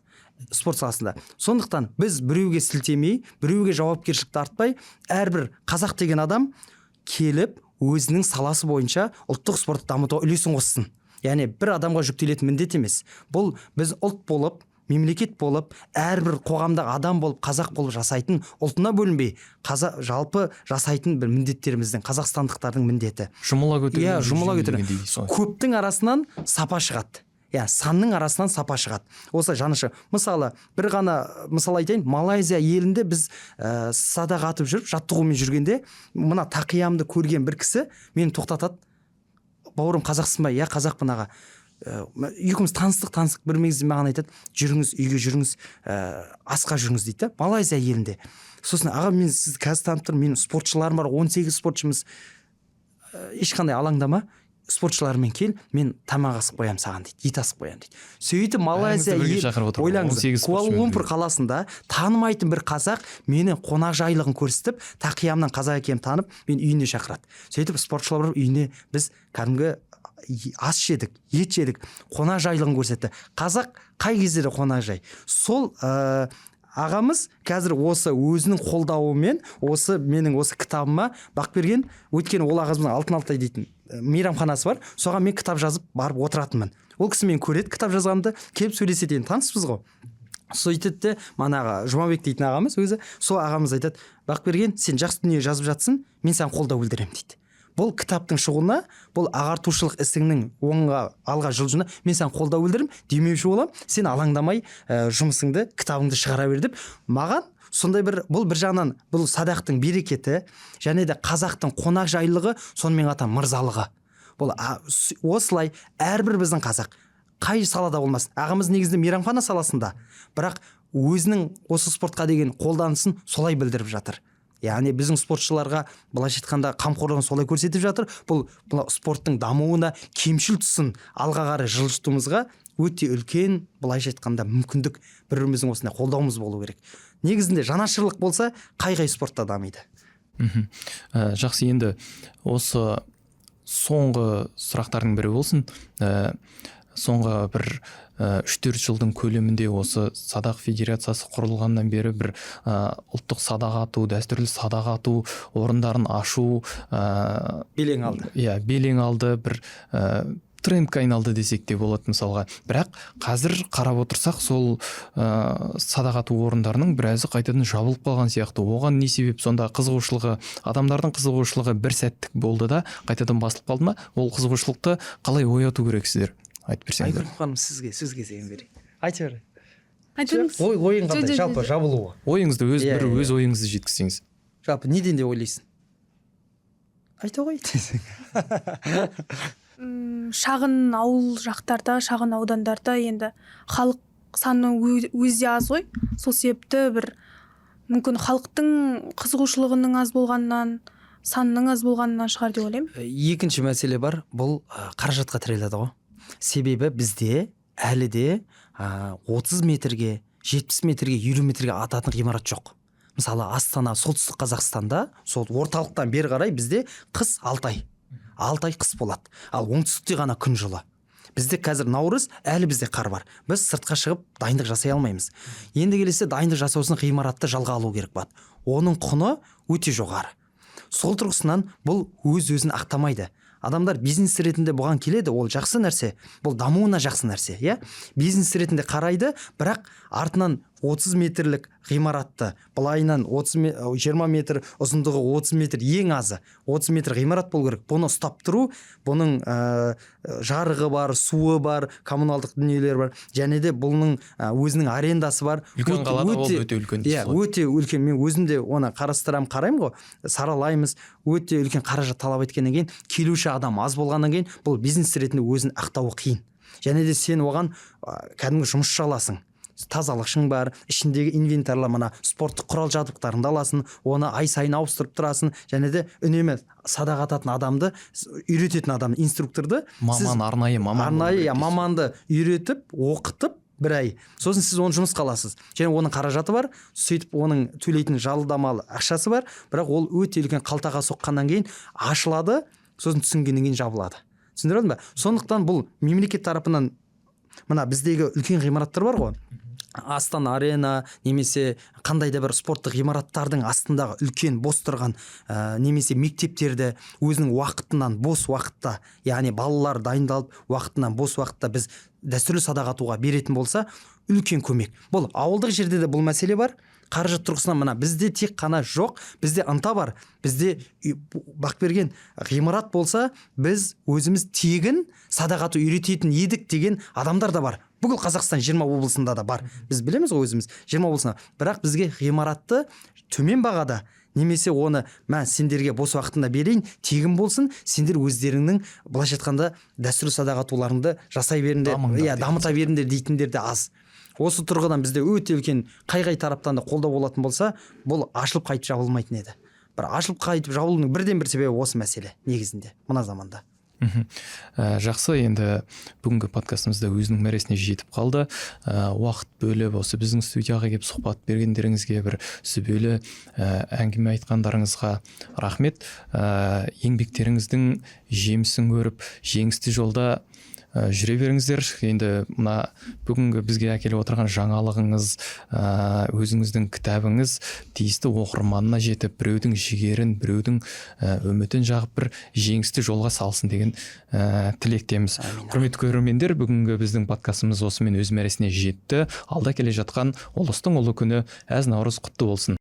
спорт саласында. Сондықтан біз біреуге сілтемей, біреуге жауапкершілікті артпай, әрбір қазақ деген адам келіп, өзінің саласы бойынша ұлттық спортты дамытуға үлесін қоссын. Яғни бір адамға жүктелетін міндет емес бұл. Біз ұлт болып, мемлекет болып, әрбір қоғамдағы адам болып, қазақ болып жасайтын, ұлтына бөлінбей, қазақ жалпы жасайтын бір міндеттеріміздің, қазақстандықтардың міндеті. Жұмыла көтерген. Иә, жұмыла көтерген. Дегендей солай. Көптің арасынан сапа шығады, иә, санның арасынан сапа шығады. Осы жанашыр, мысалы, бір ғана мысал айтайын. Малайзия елінде біз садақ атып жүріп, жаттығумен жүргенде, мына тақиямды көрген бір кісі мені тоқтатады: «Бауырым, қазақсың ба?» «Иә, қазақпын, аға». Екеуміз таныстық. Бір мезгіл маған айтады: «Жүріңіз, үйге жүріңіз, асқа жүріңіз», — дейді да, Малайзия елінде. Сосын: «Аға, мен сізді қазір танып тұрмын, менің спортшыларым бар, 18 спортшымыз. Ешқандай алаңдама, спортшылармен кел, мен тамақ асып қоямын саған», — дейді, «ет асып қоямын», — дейді. Сөйтіп Малайзия Бәріңізді бірге ел шақырып отыр ғой, ойлаңыз, 18 Куала спортшымен Лумпур бірге. қаласында танымайтын бір қазақ мені қонақжайлығын көрсетіп, тақиямнан қазақ екенімді танып, мен үйіне шақырады. Сөйтіп спортшылар барып, үйіне біз кәдімгі ас жедік, ет жедік, қонақжайлығын көрсетті. Қазақ қай кезде де қонақжай. Сол ағамыз қазір осы өзінің қолдауымен осы менің осы кітабыма Бақберген, өйткені ол ағамыздың Алтын Алтай дейтін мейрамханасы бар, соған мен кітап жазып барып отыратынмын. Ол кісі мені көреді кітап жазғанымды, келіп сөйлеседі, енді таныспыз ғой. Сөйтеді де, манағы Жұмабек дейтін ағамыз өзі, сол ағамыз айтады: «Бақберген, сен жақсы дүние жазып жатсың, мен саған қолдау білдіремін», — дейді. «Бұл кітаптың шығуына, бұл ағартушылық ісіңнің оңға, алға жылжуына мен саған қолдау білдіремін, демеуші боламын. Сен алаңдамай, жұмысыңды, кітабыңды шығара бер», — деп маған сондай бір. Бұл бір жағынан бұл садақтың берекеті және де қазақтың қонақжайлылығы, сонымен қатар мырзалығы. Бұл осылай әрбір біздің қазақ қай салада болмасын, ағамыз негізінде мейрамхана саласында, бірақ өзінің осы спортқа деген қолданысын солай білдіріп жатыр. Яғни біздің спортшыларға, былайша айтқанда, қамқорлығын солай көрсетіп жатыр. Бұл спорттың дамуына, кемшіл тұсын алға қарай жылжытуымызға өте үлкен, былайша айтқанда, мүмкіндік. бір біріміздің осындай қолдауымыз болу керек. Негізінде жанашырлық болса, қай қай спортта дамиды. Жақсы, енді осы соңғы сұрақтардың бірі болсын. Соңғы бір 3-4 жылдың көлемінде, осы садақ федерациясы құрылғаннан бері бір ұлттық садақ ату, дәстүрлі садақ ату орындарын ашу белең алды. Иә, белең алды, бір трендке айналды десек те болады мысалға. Бірақ қазір қарап отырсақ, сол садақ ату орындарының біразы қайтадан жабылып қалған сияқты. Оған не себеп сонда? Қызығушылығы, адамдардың қызығушылығы бір сәттік болды да, қайтадан басылып қалды ма? Ол қызығушылықты қалай ояту керек, сіздер айтып берсеңіздер. Айгүл ханым, сізге сөз кезегін берейін, айта бер. Айтыңыз. Ойың қандай? Жоқ, Жалпы жоқ. жабылуы. Ойыңызды өз Иә, бір иә, өз ойыңызды жеткізсеңіз. Жалпы неден деп ойлайсың? Айта ғой десең. Шағын ауыл жақтарда, шағын аудандарда енді халық саны өзі де аз ғой. Сол себепті бір мүмкін халықтың қызығушылығының аз болғанынан, санының аз болғанынан шығар деп ойлаймын. Екінші мәселе бар, бұл қаражатқа тіреледі ғой. Себебі бізде әлі де 30 метрге, 70 метрге, 50 метрге ататын ғимарат жоқ. Мысалы, Астана, Солтүстік Қазақстанда, сол орталықтан бері қарай бізде қыс 6 ай. 6 ай қыс болады, ал оңтүстікте ғана күн жылы. Бізде қазір наурыз, әлі бізде қар бар, біз сыртқа шығып дайындық жасай алмаймыз. Енді келесі дайындық жасау үшін ғимаратты жалға алу керек болады, оның құны өте жоғары. Сол тұрғысынан бұл өз өзін ақтамайды. Адамдар бизнес ретінде бұған келеді, ол жақсы нәрсе, бұл дамуына жақсы нәрсе, иә, бизнес ретінде қарайды. Бірақ артынан 30 метрлік ғимаратты, былайынан 30, 20 метр ұзындығы, 30 метр, ең азы 30 метр ғимарат болу керек. Бұны ұстап тұру, бұның жарығы бар, суы бар, коммуналдық дүниелер бар, және де бұның өзінің арендасы бар. Үлкен қалада ол өте үлкен иә, дейсіз ғой. Өте үлкен. Мен өзім де оны қарастырамын, қараймын ғой, саралаймыз. Өте үлкен қаражат талап еткеннен кейін, келуші адам аз болғаннан кейін, бұл бизнес ретінде өзін ақтауы қиын. Және де сен оған кәдімгі жұмысшы аласың, тазалықшың бар, ішіндегі инвентарлар, мына спорттық құрал жабдықтарыңды аласың, оны ай сайын ауыстырып тұрасың. Және де үнемі садақ ататын адамды, үйрететін адам, инструкторды Маман, арнайы маман болу арнайы керек иә, дейсіз. Маманды үйретіп, оқытып бір ай, сосын сіз оны жұмысқа аласыз және оның қаражаты бар, сөйтіп оның төлейтін жалдамалы ақшасы бар. Бірақ ол өте үлкен қалтаға соққаннан кейін ашылады, сосын түсінгеннен кейін жабылады. Түсіндіре алдым ба? Сондықтан бұл мемлекет тарапынан мына біздегі үлкен ғимараттар бар ғой, Астана Арена немесе қандай да бір спорттық ғимараттардың астындағы үлкен бос тұрған немесе мектептерді өзінің уақытынан бос уақытта, яғни балалар дайындалып, уақытынан бос уақытта біз дәстүрлі садақ атуға беретін болса, үлкен көмек. Бұл ауылдық жерде де бұл мәселе бар. Қаражат тұрғысынан мына бізде тек қана жоқ, бізде ынта бар, бізде Бақберген, ғимарат болса, біз өзіміз тегін садақ ату үйрететін едік деген адамдар да бар. Бүкіл Қазақстан 20 облысында да бар, біз білеміз ғой өзіміз, 20 облысында. Бірақ бізге ғимаратты төмен бағада немесе оны мә, сендерге бос уақытында берейін, тегін болсын, сендер өздеріңнің, былайша айтқанда, дәстүрлі садақ атуларыңды жасай беріңдер, Дамыңдар иә, деген. Дамыта беріңдер дейтіндер де аз. Осы тұрғыдан бізде өте үлкен қай қай тараптан да қолдау болатын болса, бұл ашылып қайтып жабылмайтын еді. Бір ашылып қайтып жабылудың бірден бір себебі осы мәселе негізінде мына заманда. Жақсы, енді бүгінгі подкастымыз да өзінің мәресіне жетіп қалды. Уақыт бөліп, осы біздің студияға келіп сұхбат бергендеріңізге, бір сүбелі әңгіме айтқандарыңызға рахмет. Еңбектеріңіздің жемісін көріп, жеңісті жолда жүре беріңіздер. Енді мына бүгінгі бізге әкеліп отырған жаңалығыңыз, өзіңіздің кітабыңыз тиісті оқырманына жетіп, біреудің жігерін, біреудің үмітін жағып, бір жеңісті жолға салсын деген тілектеміз. Құрметті көрермендер, бүгінгі біздің подкастымыз осымен өз мәресіне жетті. Алда келе жатқан ұлыстың ұлы күні әз Наурыз құтты болсын.